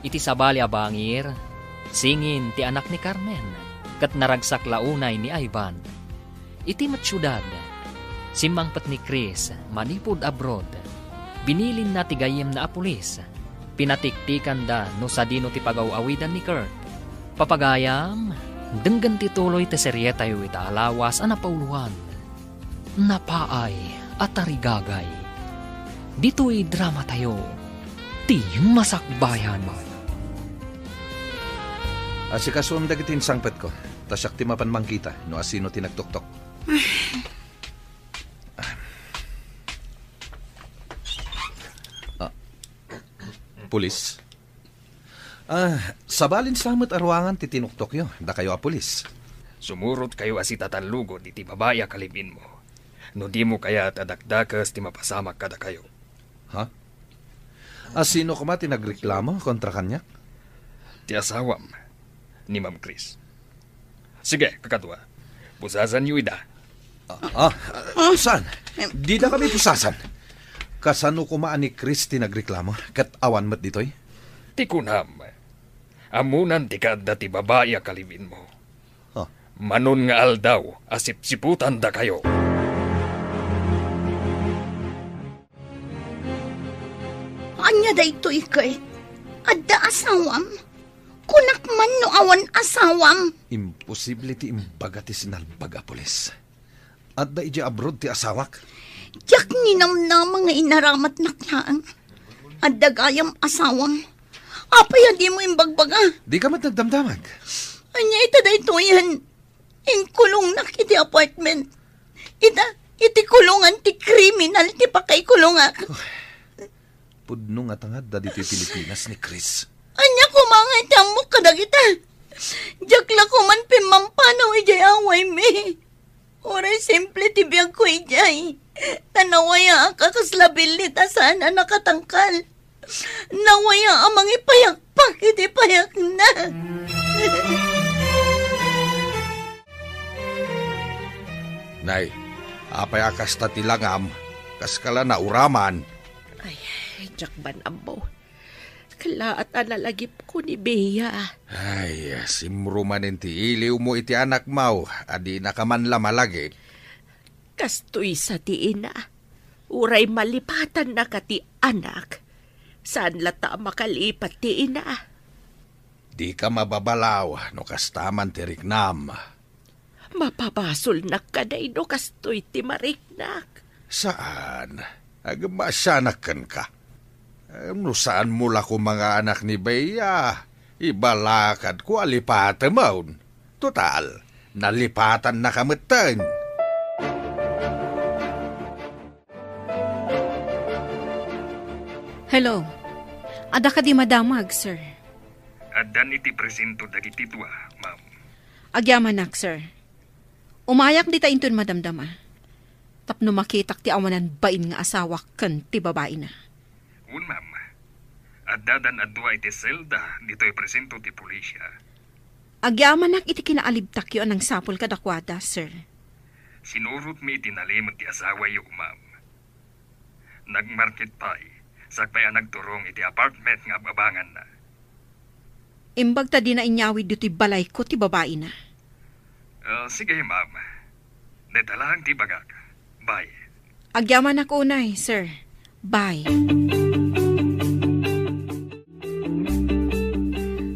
Iti sabali a bangir, singin ti anak ni Carmen, ket naragsak la unay ni Ivan. Iti met siudad, simmangpet ni Chris manipud abroad. Binilinna ti gayyemna a pulis. Pinatiktikanda no sadino ti pagaw-awidan ni Kurt. Papagayam, denggen ti tuloy ti serietayo ita a lawas a napauloan, Napaay a Tarigagay. Ditoy dramatayo, ti Masakbayan. Asikasuem dagiti insangpetko, ta siak ti mapan mangkita no asino ti nagtoktok. Ah, pulis? Ah, sabalin sa met a ruangan ti tinuktokyo, dakayo a pulis. Sumurotkayo a sitatallugod iti babai a kalib-inmo. No dimo kayat a dakdakes ti mapasamak kadakayo. Ha? Asino koma ti nagreklamo kontra kaniak? Ti asawam, ni Ma'am Chris. Sige, kakadua. Pusasanyo ida. Ah, ah, saan? Dida kami pusasan. Kasano koma a ni Chris ti nagreklamo, ket awan met ditoy? Ti kunam, ammonan ti kaadda ti babai a kalib-inmo. Ah. Manon nga aldaw a sipsiputandakayo. Ania daytoy, Kurt? Adda asawam? Kunak man no awan asawam. Imposible ti imbaga ti sinalbag a pulis. Adda idiay abroad ti asawak. Diak ninamnama nga inaramatnak laeng. Adda gayam asawam. Apay a dimo imbagbaga? Dika met nagdamdamag. Ania ita daytoyen? Inkulongnak iti apartment. Ita, iti kulongan ti kriminal ti pakaikulongak. Pudno nga tangadda ditoy Pilipinas ni Chris. Ania koma nga iti ammok kadagita? Diak la koman pimmampanaw idiay awaymi. Uray simple ti biagko idiay. Ta nawayaak a kasla billit a saan a nakatangkal. Nawaya a mangipayagpak iti payagna. Nay, apay a kasta ti langam? Kaska la nauraman? Ay, diak man ammo. Kalaat a nalagipko ni Bea. Ay, simro manen ti iliwmo iti anakmo a dinaka man la malagip. Kastoy sa ti ina. Uray malipatannaka ti anak, saan latta a makalipat ti ina. Dika mababalaw no kasta man ti riknam. Mapabasolnak kadi no kastoy ti mariknak? Saan. Agmasianak kenka. Em, no saanmo la koma nga anak ni Bea, ibalakadko a lipatemon. Total, nalipatannaka metten. Hello. Adda kadi madamag, sir? Addan iti presinto dagiti dua, ma'am. Agyamanak, sir. Umayak dita inton madamdama. Tapno makitak ti awanan bain nga asawak ken ti babaina. Wen, ma'am. Addadan a dua iti selda ditoy presinto ti pulisya. Agyamanak iti kinaalibtakyo a nangsapul kadakuada, sir. Sinurotmi iti nalimed ti asawayo, ma'am. Nagmarket pay, sakbay a nagturong iti apartment nga ab-abanganna. Imbag ta dina inyawid ditoy balayko ti babaina. Ah, sige, ma'am. Dayta laeng ti ibagak. Bye. Agyamanak unay, sir. Bye.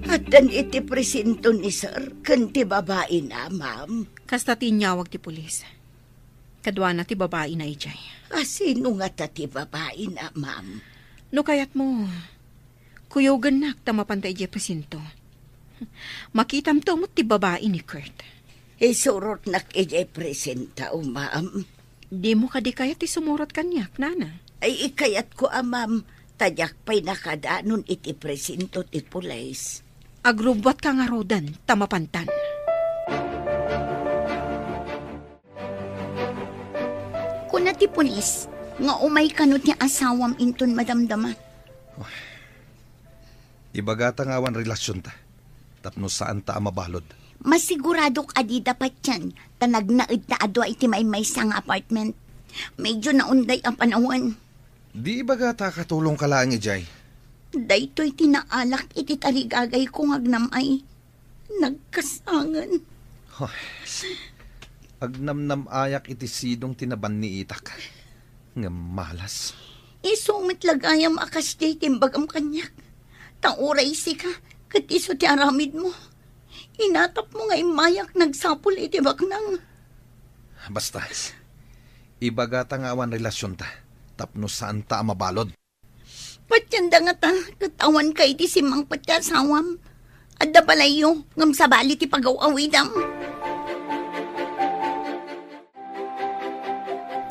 Addan iti presinto ni sir ken ti babaina, ma'am? Kasta ti inyawag ti pulis. Kaduana ti babaina idiay. A, sino ngata ti babaina, ma'am? No kayatmo, kuyogennak ta mapanta idiay presinto. Makitamto met ti babai ni Kurt. Isurotnak idiay presinto, ma'am. Dimo kadi kayat ti sumurot kaniak, nana? Ay, ikayatko a, ma'am, ta diak pay nakadanon iti presinto ti pulis. Agrubbuatka ngaruden ta mapantan. Kuna ti pulis nga umay kano ti asawam inton madamdama. Ibagata nga awan relasionta, tapno saanta a mabalud. Masiguradok a dida patien, ta nagnaedta a dua iti maymaysa nga apartment. Medyo naunday a panawen. Di ibagata a katulongka laeng idiay? Daytoy ti naalak iti tarigagayko nga agnam-ay. Nagkasangen. Hoy, agnamnam-ayak iti sidong ti nabanniitak. Ngem malas. Isu met la gayam a kasdiay ti imbagam kaniak. Ta uray sika, ket isu ti aramidmo. Inatapmo nga immayak nagsapul iti baknang. Basta, ibagata nga awan relasionta, tapno saanta a mabalud. Patienda ngata, ket awanka iti simmangpet ti asawam. Adda balayyo, ngem sabali ti pagaw-awidam.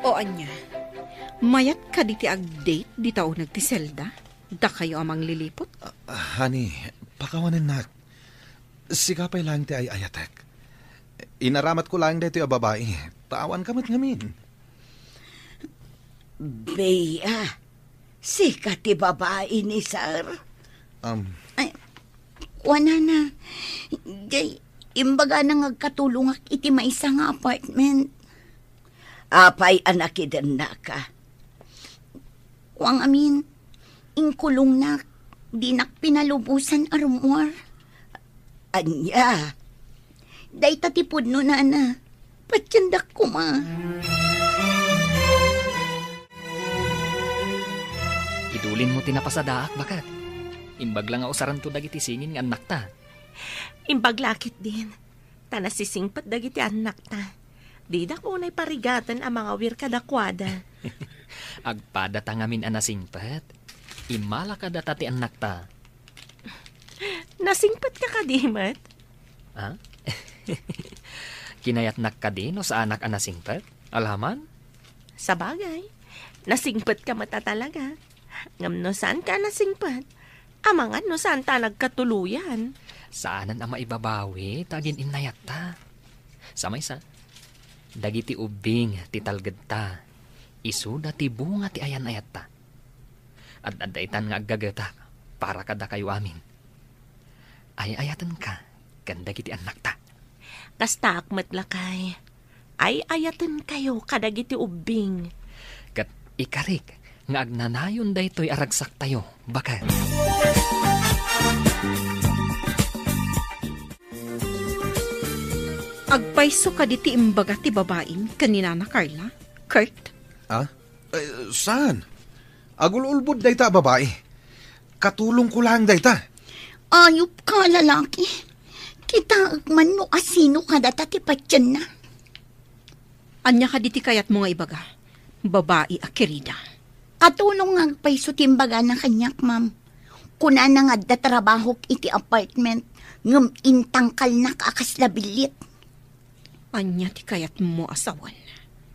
O ania, mayat kadi ti ag-date dita uneg ti selda? Dakayo a mangliliput? Ah, honey, pakawanennak. Sika pay laeng ti ay-ayatek. Inaramatko laeng daytoy a babai, ta awanka met ngamin. Bea, sika ti babai ni sir? Um, Ay, kuanana, jay, imbagana nga agkatulongak iti maysa nga apartment. Apay a nakidennaka? Kuang amin, inkulongnak, dinak pinalubosan a rummuar. Ania? Dayta ti pudno, nana. Patiendak koma. Idulinmo ti napasadaak, baket. Imbag la nga usaranto dagiti singin nga annakta. Imbag la ketdin, ta nasisingpet dagiti annakta. Didak unay parigaten a mangawir kadakuada. Agpadata ngamin a nasingpet. Immala kadata ti annakta. Nasingpetka kadi met? Ah? Kinayatnak kadi no saanak a nasingpet? Alaman? Sabagay, nasingpetka met a talaga. Ngem no saanka a nasingpet, amangan no saanta a nagkatuloyan. Saanen a maibabawi ta agin-innayatta. Sa maysa, dagiti ubbing ti talgedta, isuda ti bunga ti ayan-ayatta. Ad-adda itan nga aggagetak para kadakayo amin. Ay-ayatenka ken dagiti annakta. Kastaak met, lakay. Ay-ayatenkayo kadagiti ubbing. Ket ikarik nga agnanayon daytoy a ragsaktayo, baket. Agpayso kadi ti imbaga ti babaim ken ni Nana Carla, Kurt? Ah? Eh, saan? Agul-ulbod dayta a babai. Katulongko laeng dayta. Ayupka, lalaki. Kitaek man no asino kadata ti patienna. Ania kadi ti kayatmo nga ibaga, babai a kirida? Katulong nga agpayso ti imbagana kaniak, ma'am. Kunana nga adda trabahok iti apartment, ngem intangkalnak a kasla billit. Ania ti kayatmo a sawen?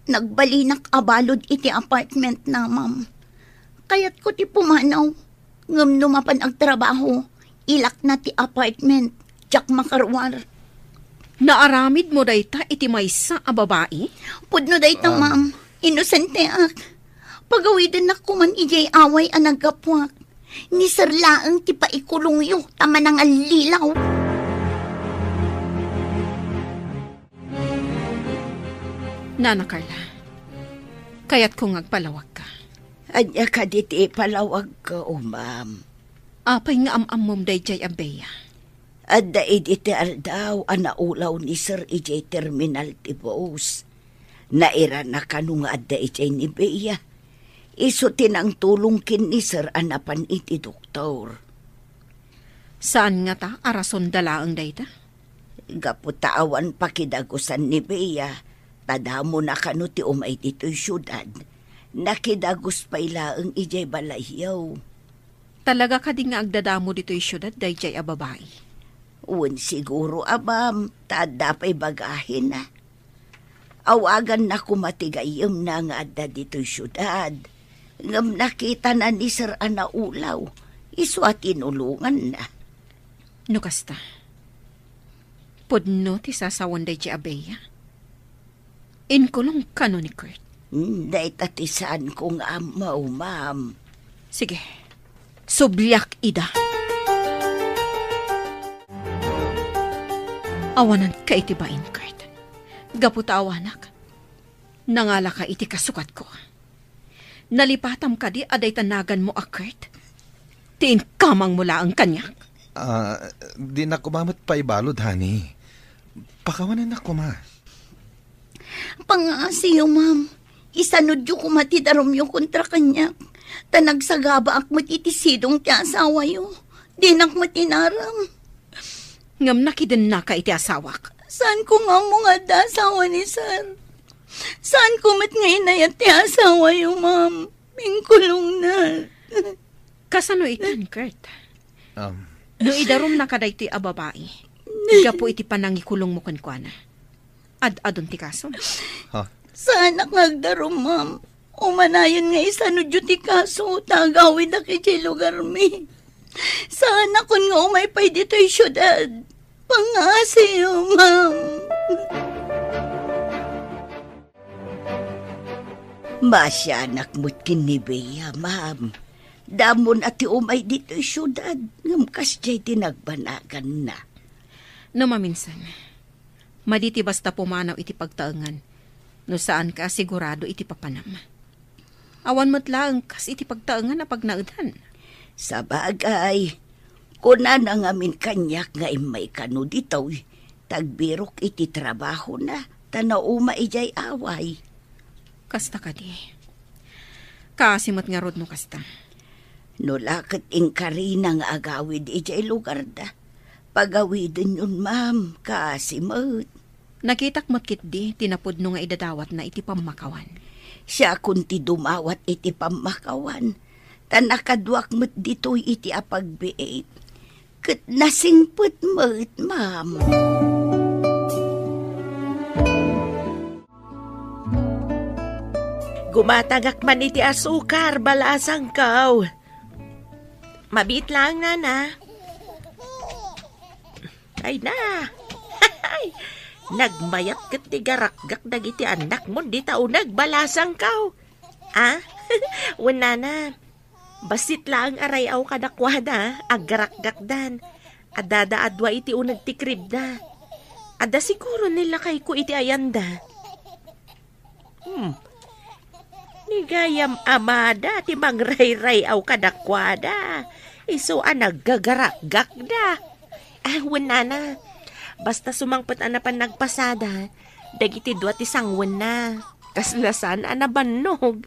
Nagbalinak a balud iti apartment na, ma'am. Kayatko ti pumanaw. Ngem no mapan agtrabaho, ilakna ti apartment, diak makaruar. Naaramidmo dayta iti maysa a babai? Pudno dayta, Ah. ma'am. Inosenteak. Pagawidennak koman idiay away a naggapuak. Ni Sir laeng ti paikulongyo ta manangallilaw. Nana Carla, kayatko nga agpalawagka. Ania kadi ti ipalawagko, ma'am? Apay nga am-ammom daydiay a Bea? Adda idi ti aldaw a naulaw ni Sir idiay terminal ti bus. Nairana kano nga adda idiay ni Bea. Isu ti nangtulong ken ni Sir a napan iti doktor. Saan ngata a rason da laeng dayta? Gapu ta awan pakidagusan ni Bea, ta damona kano ti umay ditoy siudad. Nakidagus pay laeng idiay balayyo. Talaga kadi nga agdadamo ditoy siudad daydiay a babai? Wen, siguro a, ma'am, ta adda pay bagahina. Awaganna koma ti gayyemna nga adda ditoy siudad. Ngem nakitana ni Sir a naulaw, isu a tinulonganna. No kasta, pudno ti sasawen daydiay a Bea? Inkulong kano ni Kurt? Hmm, dayta ti saanko nga ammo, ma'am. Sige, subliak ida. Awananka iti bain, Kurt. Gapu ta awanak, nangalaka iti kasukatko. Nalipatam kadi a dayta naganmo a Kurt ti inkamangmo laeng kaniak? Ah, dinak koma met paibalud, honey. Pakawanennak koma. Pangaasiyo, ma'am. Isanudyo koma ti darumyo kontra kaniak. Ta nagsagabaak met iti sidong ti asawayo. Dinak met inaram. Ngem nakidennaka iti asawak. Saanko nga ammo nga adda asawa ni Sir. Saanko met nga inayat ti asawayo, ma'am. Inkulongna. Kasano itan, Kurt? Um. No idarumnaka daytoy a babai, gapu iti panangikulongmo kenkuana, ad-adun ti kaso? Ha? Saanak nga agdarum, ma'am. Umanayon nga isanudyo ti kaso ta agawidak idiay lugarmi. Saanakon nga umay pay ditoy siudad. Pangaasiyo, ma'am. Maasianak met ken ni Bea, ma'am. Damon a ti umay ditoy siudad, ngem kasdiay ti nagbanaganna. No maminsan, madi ti basta pumanaw iti pagtaengan, no saanka a sigurado iti papanam. Awan met laeng kas iti pagtaengan a pagnaedan. Sabagay, kunana ngamin kaniak nga immay kano ditoy, ta agbirok iti trabahona, ta nauma idiay away. Kasta kadi. Kaasi met ngarud no kasta. No la ket inkarina nga agawid idiay lugarda, pagawidenyon, ma'am, kaasi met. Nakitak met ketdi ti napudno nga idadawatna iti pammakawan. Siakon ti dumawat iti pammakawan, ta nakaduak met ditoy iti apagbiit. Ket nasingpet met, ma'am. Gumatangak man iti asukar, balasangko. Mabiit laeng, nana. Ay na! Nagmayat ket ti garakgak dagiti annakmon dita uneg, balasangko. Ah? Wen nana, bassit laeng a ray-aw kadakuada, aggarakgakdan. Addada a dua iti uneg ti kribda. Adda siguro ni lakayko iti ayanda. Hmm. Ni gayam amada ti mangrayray-aw kadakuada. Isu a naggagarakgakda. Ah, wen nana. Basta sumangpet a napan nagpasada, dagiti dua ti sangwenna. Kasla saan a nabannog.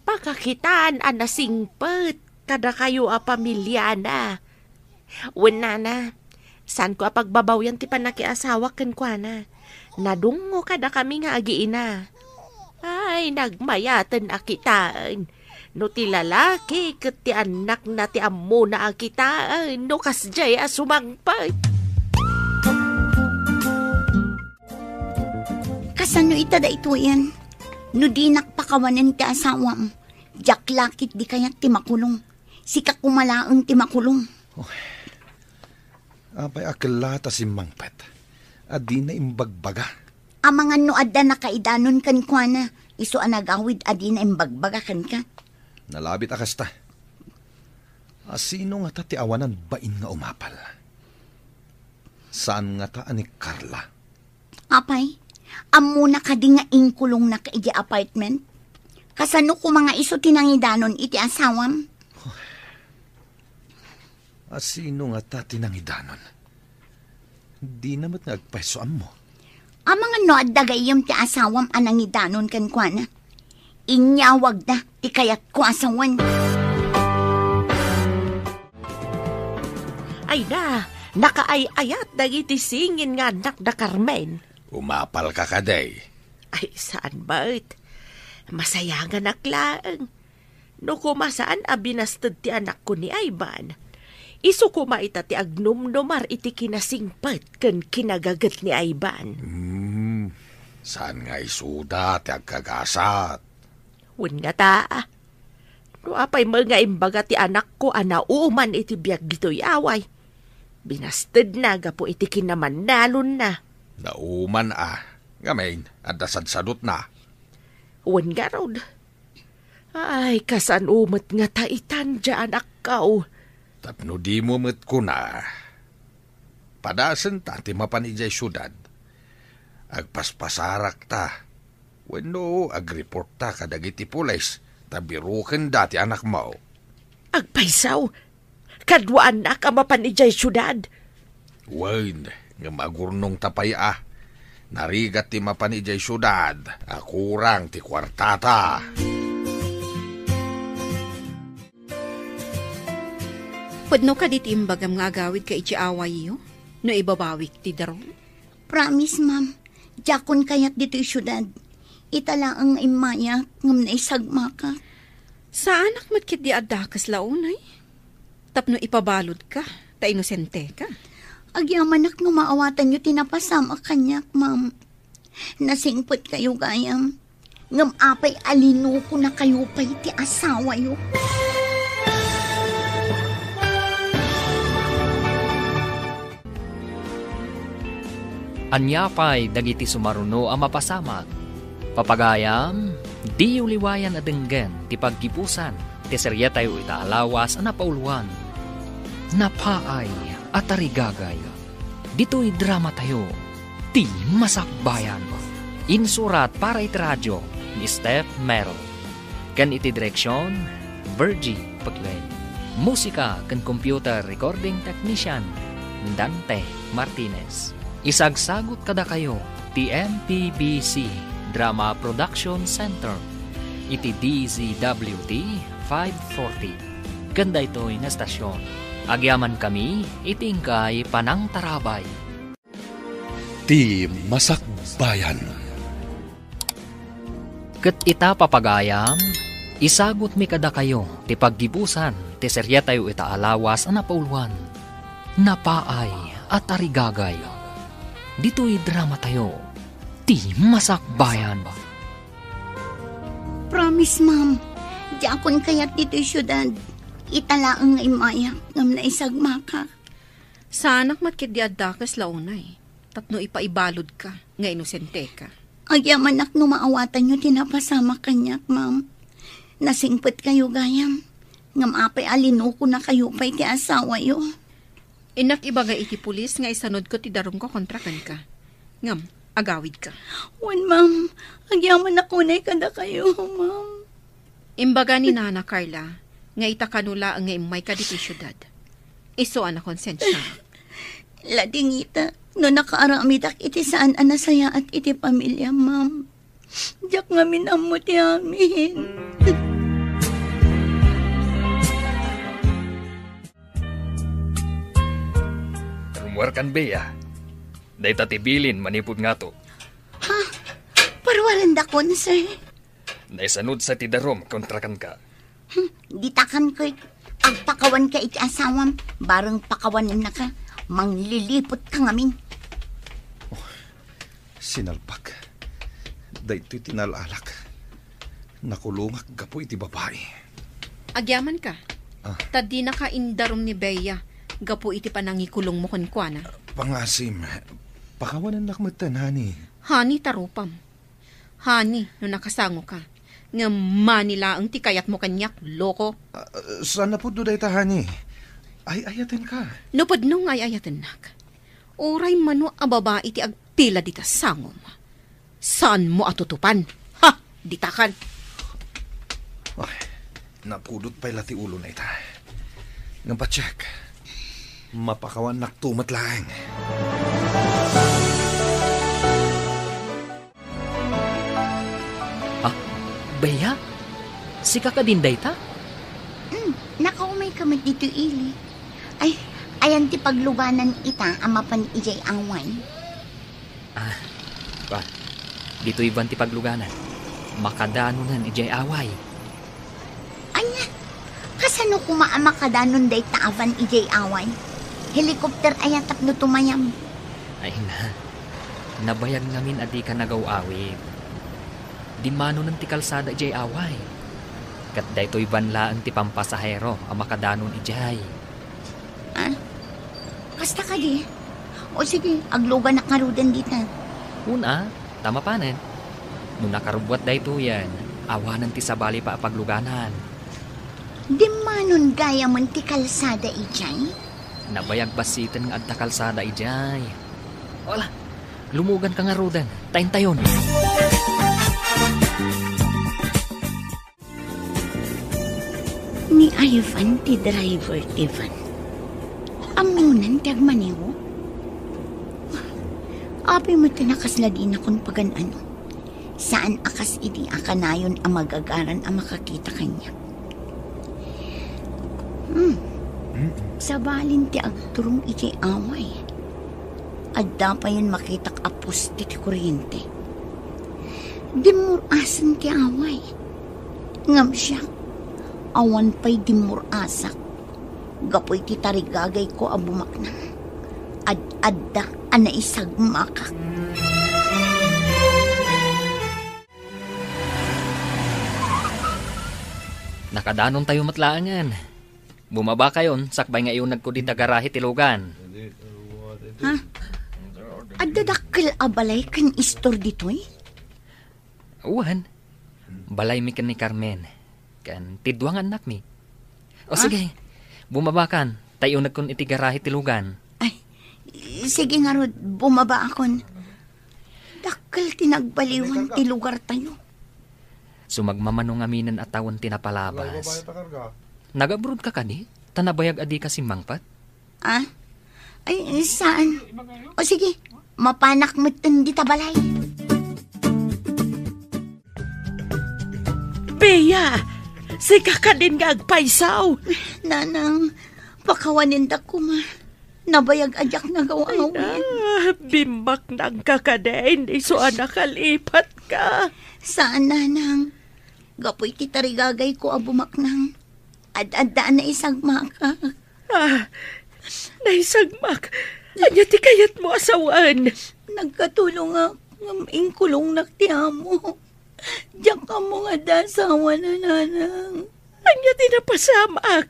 Pakakitaan a nasingpet kadakayo a pamiliana. Wen nana, saanko a pagbabawian ti pannakiasawak kenkuana. Nadungngo kadakami nga agiina. Ay, nagmayaten a kitaen. No ti lalaki ket ti annakna ti ammona a kitaen, no kasdiay a sumangpet. Kasano ita daytoyen? No dinak pakawanen ti asawam, diak la ketdi kayat ti makulong. Sika koma laeng ti makulong. Apay a kella ta simmangpet a dina imbagbaga? Amangan no adda nakaidanon kenkuana, isu a nagawid a dina imbagbaga kenka. Nalabit a kasta. A sino ngata ti awanan bain nga umapal? Saan ngata a ni Carla? Apay, ammona kadi nga inkulongnak iti apartment? Kasano koma nga isu ti nangidanon iti asawam? A sino ngata ti nangidanon? Dina met nga agpayso ammo. Amangan no adda gayyem ti asawam a nangidanon kenkuana. Inyawagda ti kayatko a sawen. Ay na, nakaay-ayat dagiti singin nga annak da Carmen. Umapalka kadi? Ay, saan met. Masayanganak laeng. No koma saan a binasted ti anakko ni Ivan, isu koma ita ti agnumnumar iti kinasingpet ken kinagaget ni Ivan. Hmm, saan nga isuda ti agkagasat? Wen ngata, no apay met nga imbaga ti anakko a nauman iti biag ditoy away, binastedna gapu iti kinamannalonna. Nauman a, ngamin, adda sadsadutna. Wen ngarud, ay, kasano met ngata itan, anakko? Tapno dimo met kuna, padasenta ti mapan idiay siudad. Agpaspasarakta. Wenno agreportta kadagiti pulis ta birukenda ti anakmo. Agpayso, kaduaannak a mapan idiay siudad. Wen, ngem agurnongta pay a. Narigat ti mapan idiay siudad a kurang ti kuartata. Pudno kadi ti imbagam nga agawidka iti awayyo no ibabawik ti darum? Promise, ma'am. Diakon kayat ditoy siudad. Ita laeng nga immayak ngem naisagmakak. Saanak met ketdi adda kasla unay. Tapno ipabaludka, ta inosenteka. Agyamanak no maawatanyo ti napasamak kaniak, ma'am. Nasingpetkayo gayam. Ngem apay a linukonakayo pay ti asawayo? Ania pay dagiti sumaruno a mapasamak? Papagayam, diyo liwayan a denggen ti paggibusan ti seriatayo ita a lawas a napauluan, Napaay a Tarigagay. Ditoy dramatayo, Ti Masakbayan. Insurat para iti radio ni Steph Merrill. Ken iti direksion, Virgie Paglen. Musika ken computer recording technician, Dante Martinez. Isagsagut kadakayo ti M P B C Drama Production Center iti D Z W T five forty. Ken daytoy nga estasion, agyamankami iti inkay panangtarabay. Ti Masakbayan. Ket ita, papagayam, isagutmi kadakayo ti paggibusan ti seriatayo ita a lawas a napauluan, Napaay a Tarigagay. Ditoy dramatayo, Ti Masakbayan. Promise, ma'am. Diakon kayat ditoy siudad. Ita laeng nga immayak ngem naisagmakak. Saanak met ketdi a dakes la unay, tapno ipaibaludka nga inosenteka. Agyamanak no maawatanyo ti napasamak kaniak, ma'am. Nasingpetkayo gayam. Ngem apay a linukonakayo pay ti asawayo? Innak ibaga iti pulis nga isanudko ti darumko kontra kenka. Ngem, agawidka. Wen, ma'am. Agyamanak unay kadakayo, ma'am. Imbaga ni Nana Carla nga ita kano laeng nga immayka ditoy siudad. Isu a nakonsensia. Ladingita, no nakaaramidak iti saan a nasayaat iti pamiliam, ma'am. Diak ngamin ammo ti amin. Rummuarkan, Bea. Dayta ti bilin manipud ngato. Ha? Parwarendakon, sir. Naisanudsa ti darum kontra kenka. Hmm, ditakan koy agpakawanka iti asawam, bareng pakawanennaka, manglilipotka ngamin. Oh, sinalpak. Daytoy ti nal-alak. Nakulongak gapu iti babai. Agyamanka. Ah. Ta dinaka indarum ni Bea gapu iti panangikulongmo kenkuana. Pangasim, pakawanennak metten, honey. Honey, tarupam. Honey, no nakasangoka. Ngem mani laeng ti kayatmo kaniak, loko. Ah, saan a pudno dayta, honey. Ay-ayatenka. No pudno nga ay-ayatennak, uray mano a babai ti agpila dita sangom, saanmo a tutupan. Ha! Ditakan. Ay, napudot pay la ti ulona ita. Ngem patiek, mapakawannakto met laeng. Ah, Bea? Sika kadin dayta? Mm, nakaumayka met ditoy ili. Ay, ayan ti pagluganan ita a mapan idiay away. Ah, pa, ditoy ban ti pagluganan. Makadanonan idiay away. Ania? Kasano koma a makadanon dayta a van idiay away? Helicopter aya tapno tumayam? Ay na, nabayag ngamin a dika nagaw-awid. Dimmanonen ti kalsada idiay away. Ket daytoy van laeng ti pampasahero a makadanon idiay. Ah? Kasta kadi? O sige, agluganak ngaruden dita. Una, ta mapanen. No nakarubbuat daytoyen, awanen ti sabali pay a pagluganan. Dimmanon gayamen ti kalsada idiay? Nabayag bassiten nga adda kalsada idiay. Wala, lumuganka ngaruden, ta intayon. Ni Ivan ti driver ti van. Ammonan ti agmaneho? Apay met ti nakasla dinakon pagan-ano? Saan a kas idi a kanayon a magagaran a makakita kaniak. Hmm. Mm. Sabalin ti agturong iti away. Adda payen makitak a poste ti kuryente. Dimmur-asen ti away. Ngem siak, awan pay dimmur-asak. Gapu iti tarigagayko a bumaknang, ad-adda a naisagmakak. Nakadanontayo met laengen. Bumabakayon, sakbay nga iunegko dita garahe ti lugan. Ha? Adda dakkel a balay ken istor ditoy? Wen, balaymi ken ni Carmen, ken ti dua nga annakmi. O, ah, sige, bumabakan, ta iunekkon iti garahe ti lugan. Ay, sige ngarud, bumabaakon. Dakkel ti nagbaliwan ti lugartayo. Sumagmamano ngaminen a tawen ti napalabas. Nag-abroad ka kadi? Ta nabayag a dika simmangpet? Ah? Ay, saan? O sige, mapanak metten dita balay. Bea, sika kadin nga agpaysaw. Nanang, pakawanendak koma. Nabayag a diak nagaw-awid. Ay, ah, bimmaknangka kadin, isu a nakalipatka. Saan, Nanang. Gapu iti tarigagayko a bumaknang, ad-adda a naisagmakak. Ah, naisagmak? Ania ti kayatmo a sawen? Nagkatulongak ngem inkulongnak ti amo. Diak ammo nga adda asawana, Nanang. Ania ti napasamak?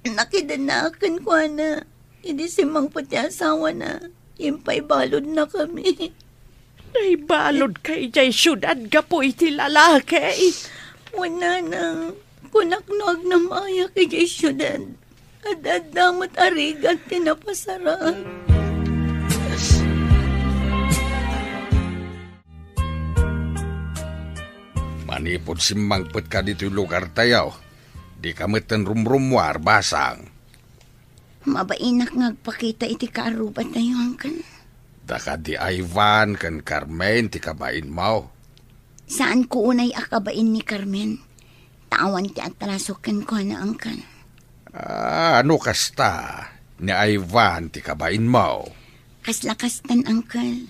Nakidannaak kenkuana. Idi simmangpet ti asawana, impaibaludnakami. Naibaludka idiay siudad gapu iti lalaki? Wen, nanang, kunak no agnam-ayak idiay siudad. Ad-adda met a rigat ti napasarak. Manipud simmangpetka ditoy lugartayo, dika metten rumrummuar, basang. Mabainak nga agpakita iti kaarrubatayo, Uncle. Daka di Ivan ken Carmen ti kabainmo? Saanko unay a kabain ni Carmen. Ta awan ti atraso kenkuana, Uncle. Ah, no kasta, ni Ivan ti kabainmo? Kasla kastan, Uncle.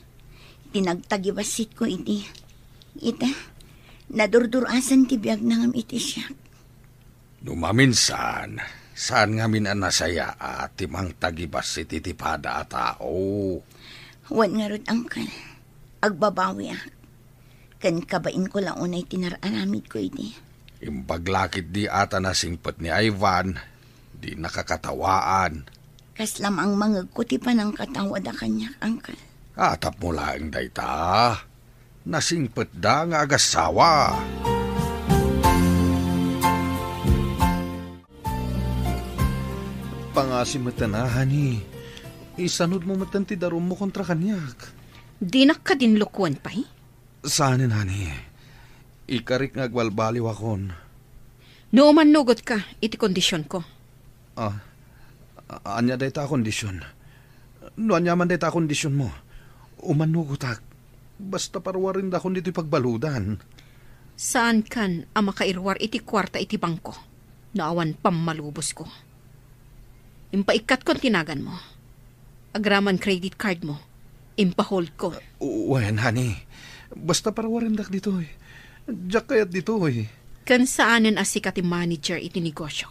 Ti nagtagibasitko idi. Ita, nadurdur-asan ti biagna ngem iti siak. No maminsan, saan ngamin a nasayaat ti mangtagibassit iti pada a tao. Wen ngarud, Uncle. Agbabawiak. Ken kabainko la unay ti nar-aramidko idi. Imbag la ketdi a ta nasingpet ni Ivan, dinaka katawaan. Kasla mangmangegko ti panangkatawada kaniak, Uncle. Ah, tapno laeng dayta. Nasingpetda nga agassawa. Pangasi metten, honey. Isanudmo metten ti darummo kontra kaniak. Dinak kadin lokoen pay? Saanen, honey. Ikarik nga agbalbaliwakon. No umannugotka iti kondisionko. Ah, a-, ania dayta a kondision? No aniaman dayta a kondisionmo, umannugotak. Basta paruarendakon ditoy pagbaludan. Saankan a makairuar iti kuarta iti bangko no awan pammalubosko. Impaikkatkon ti naganmo. Agraman credit cardmo, impaholdko. Wen, honey. Basta paruarendak ditoy. Diak kayat ditoy. Ken saanen a sika ti manager iti negosio.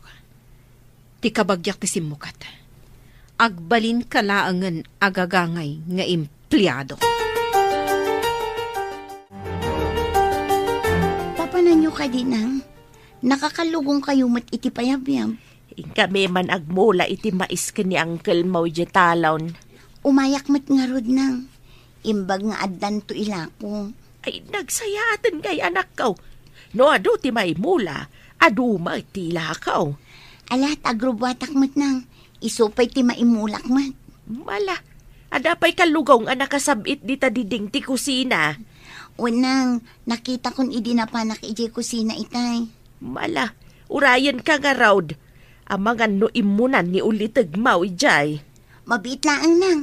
Ti kabagiak ti simmukat. Agbalinka laengen a gagangay nga empleado. Papananyo kadi, Nang? Nakakallugongkayo met iti payabyab. Inkami man agmula iti mais ken ni Uncle Mau idiay talon. Umayak met ngarud, Nang. Imbag nga addanto ilako. Ay, nagsayaaten ngay, anakko. No adu ti maimula, adu met ti ilako. Ala, ta agrubuatak met, Nang. Isu pay ti maimulak met. Mala, adda pay kallugong a nakasab-it dita diding ti kusina. Wen, Nang, nakitakon idi napanak idiay kusina itay. Mala, urayenka ngarud. Amangan no immunan ni ulitegmo idiay. Mabiit laeng, Nang.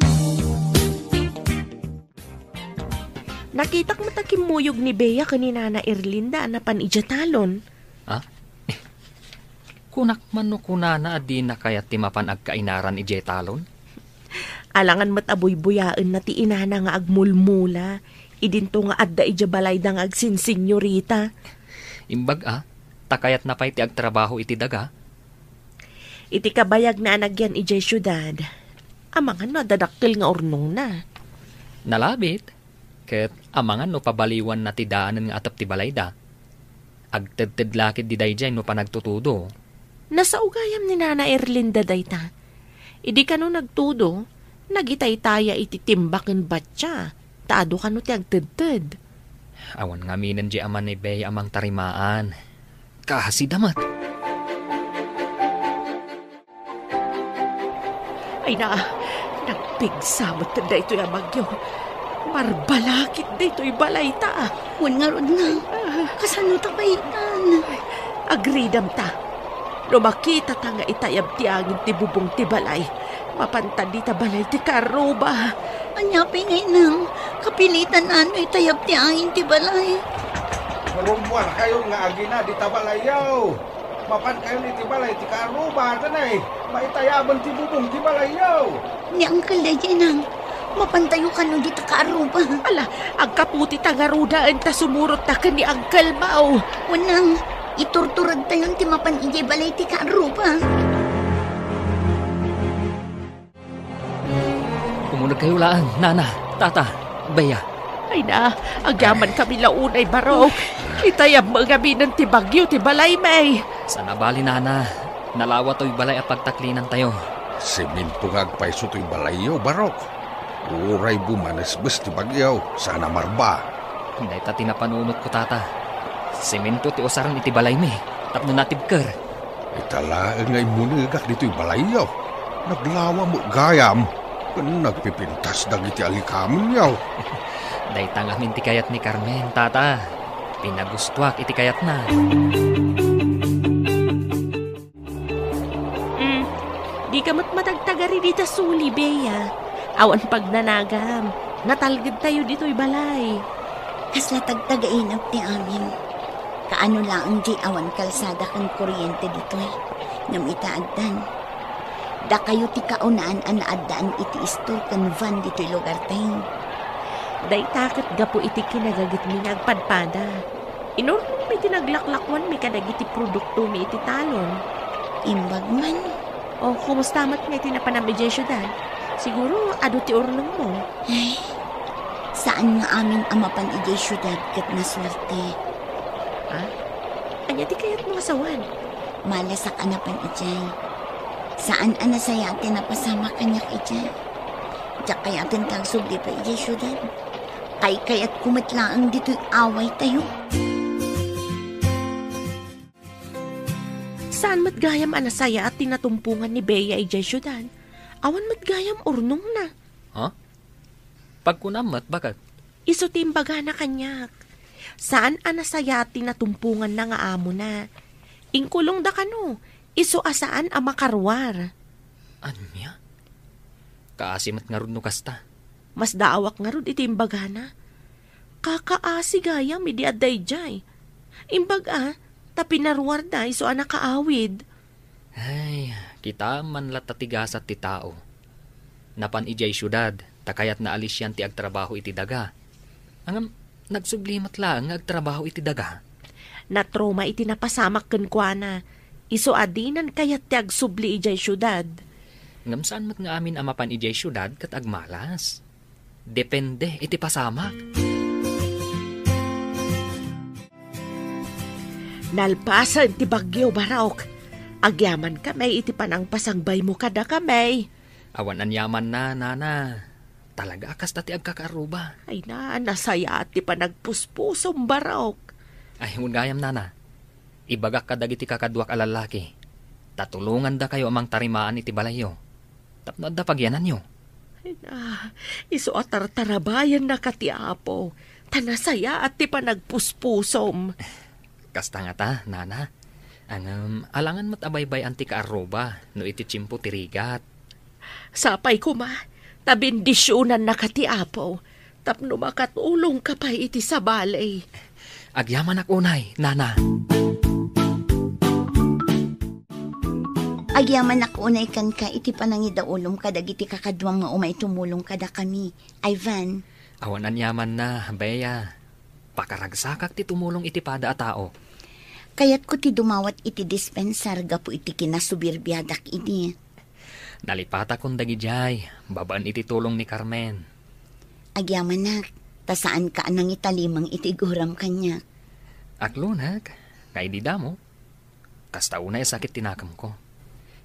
Nakitak met a kimmuyog ni Bea ken ni Nana Erlinda a napan idiay talon. Ah? Kunak man no kunana a dina kayat ti mapan agkainaran idiay talon? Alangan met a buybuyaenna ti inana nga agmulmula idinto nga adda idiay balayda nga agsinsinyorita. Imbag a, ta kayatna pay ti agtrabaho iti daga. Iti kabayagna a nagyan idiay siudad, amangan no adda dakkel nga urnongna. Nalabit, ket amangan no pabaliwanna ti daanen nga atep ti balayda. Agtedted la ketdi daydiay no panagtutudo. Nasao gayam ni Nana Erlinda dayta. Idi kano nagtudo, nagitaytaya iti timba ken batsia, ta adu kano ti agtedted. Awan ngaminen di ama ni Bea a mangtarimaan. Kasida met. Ay na, nagpigsa met daytoy a bagyo. Marbalakid daytoy balayta. Wen ngarud, Nang. Ah. Kasano ta pay itan? Agridam ta. No makita ta nga itayab ti angin ti bubong ti balay, mapanta dita balay ti kaarruba. Ania pay ngay, Nang? Kapilitan no itayab ti angin ti balay. Rummuarkayo nga agina dita balayyo. Mapankayon iti balay ti kaarruba, danay, maitayaben ti bubong ti balayyo. Ni Uncle daydiay, Nang. Mapantayo kano dita kaarruba. Ala, agkaputi ta ngarudaen ta sumurot ta ken ni Uncle Mau. Wen, Nang, iturturedtayon ti mapan idiay balay ti kaarruba. Umunegkayo laeng, Nana, Tata, Bea. Ay na, agyamankami la unay, barok. Itayab met ngaminen ti bagyo ti balaymi. Saan a bali, Nana. Nalawa toy balay a pagtaklinantayo. Semento nga agpayso toy balayyo, Barok. Uray bumanesbes ti bagyo, saan a marba. Dayta ti napanunotko, Tata. Semento ti usaren iti balaymi tapno natibker. Ita laeng nga immunegak ditoy balayyo. Naglawa met gayam ken nagpipintas dagiti alikamenyo. Dayta ngamin ti kayat ni Carmen, Tata. Pinagustoak iti kayatna. Mm, dika met matagtagari dita suli, Bea. Awan pagnanagam. Natalgedtayo ditoy balay. Kasla tagtagainep ti amin. Kaano laeng diay awan kalsada ken kuryente ditoy. Ngem ita addan. Dakayo ti kaunaan a naaddaan iti istor ken van ditoy lugartayo. Dayta ket gapu iti kinagagitmi nga agpadpada. Inurnongmi ti naglaklakuanmi kadagiti produktomi iti talon. Imbag man. O, kumusta met nga iti napanam idiay siudad? Siguro, adu ti urnongmo. Ay, saan nga amin a mapan idiay siudad ket nasuerte. Ha? Ania ti kayatmo nga sawen? Malasak a napan idiay. Saan a nasayaat ti napasamak kaniak idiay. Diak kayaten nga agsubli pay idiay siudad. Kaykayatko met laeng ditoy awaytayo. Saan met gayam a nasayaat ti natumpongan ni Bea idiay siudad. Awan met gayam urnongna. Ha? Pagkunam met, baket? Isu ti imbagana kaniak. Saan a nasayaat ti natumponganna nga amona. Inkulongda kano, isu a saan a makaruar. Ania? Kaasi met ngarud no kasta. Masdaawak ngarud iti imbagana. Kakaasi gayam idi adda idiay. Imbag a, ta pinaruarda isu a nakaawid. Ay, kitaem man latta ti gasat ti tao. Napan idiay siudad, ta kayatna a lisian ti agtrabaho iti daga. Ngem, nagsubli met laeng nga agtrabaho iti daga. Natroma iti napasamak kenkuana. Isu a dinan kayat ti agsubli idiay siudad. Ngem saan met nga amin a mapan idiay siudad ket agmalas. Depende iti pasamak. Nalpasen ti bagyo, Barok. Agyaman kami iti panangpasangbaymo kadakami. Awan aniamanna, Nana. Talaga a kasta ti agkakaarruba. Ay na, nasayaat ti panagpuspusom, Barok. Ay, wen gayam, Nana. Ibagak kadagiti kakaduak a lallaki, ta tulongandakayo a mangtarimaan iti balayyo, tapno adda pagyananyo. Ay na, isu a tartarabayannaka ti Apo, ta nasayaat ti panagpuspusom. Kasta ngata, Nana. Ngem, alangan met a baybay-an ti kaarruba no iti tiempo ti rigat. Sapay koma, ta bendisionannaka ti Apo, tapno makatulongka pay iti sabali. Agyamanak unay, Nana. Agyamanak unay kenka iti panangidaulom kadagiti kakaduam nga umay tumulong kadakami, Ivan. Awan aniamanna, Bea. Pakaragsakak ti tumulong iti pada a tao. Kayatko ti dumawat iti dispensar gapu iti kinasubirbiadak idi. Nalipatakon dagidiay, babaen iti tulong ni Carmen. Agyamanak, ta saanka a nangitalimang iti iguram kaniak. Aklonek, nga idi damo, kasta unay a sakit ti nakemko.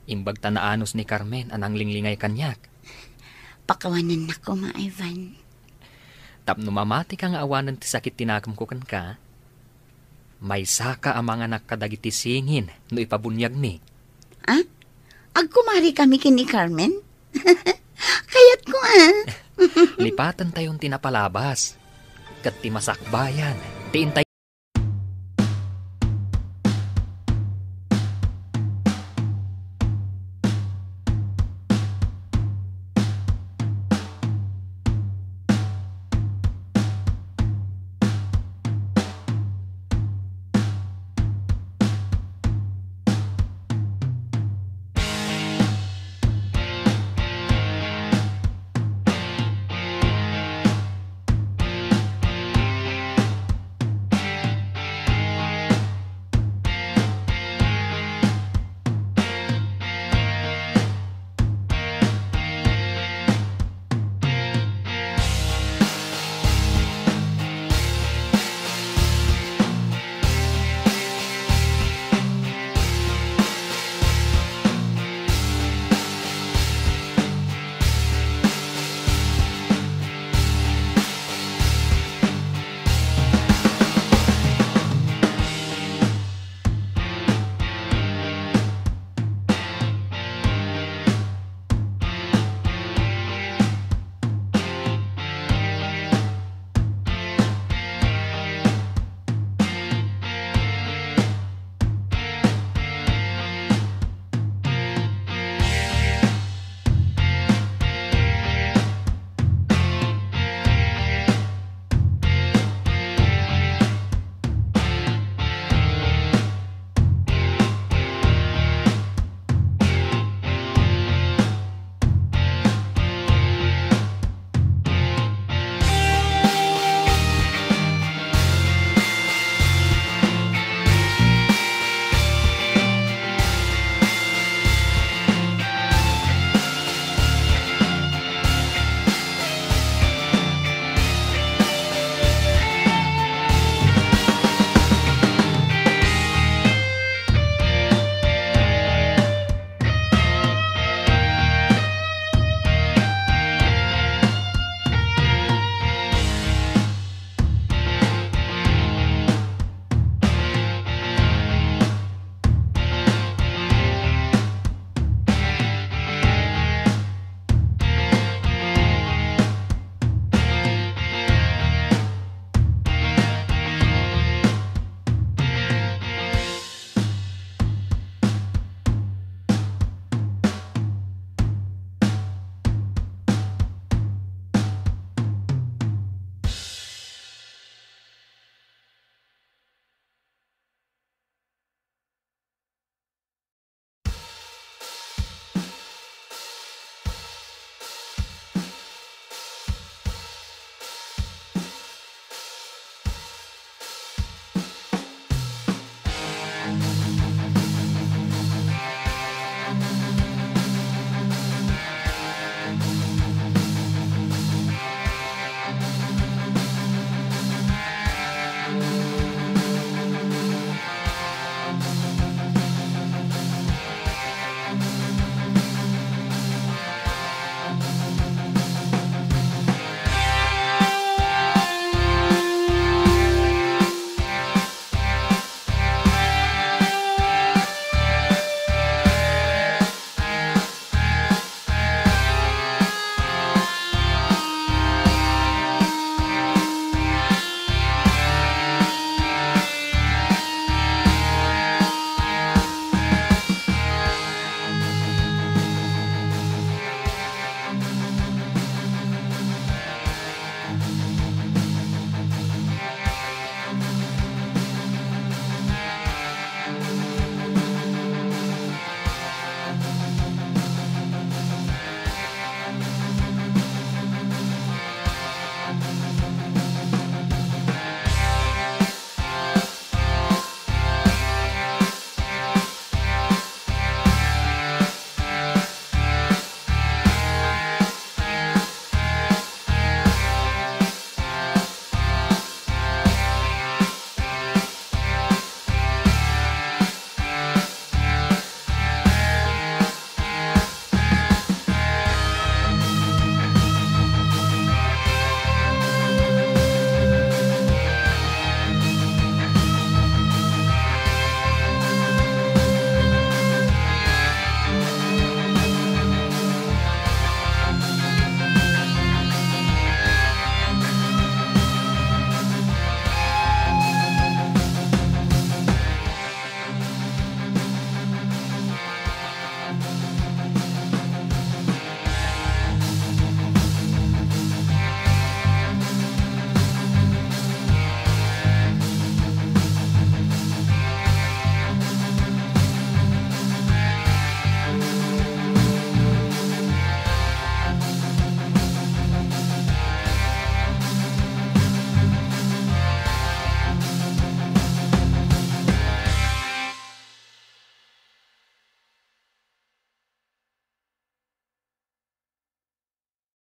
Imbag ta naanus ni Carmen a nanglinglingayo kaniak. Pakawanennak koma, Ivan. Tapno mamatika nga awanen ti sakit ti nakemko kenka, maysaka a manganak kadagiti singin no ipabuniagmi. Ah? Agkumarikami ken ni Carmen? Kayatko, ah. Lipatentayon ti napalabas ket ti masakbayan ti intay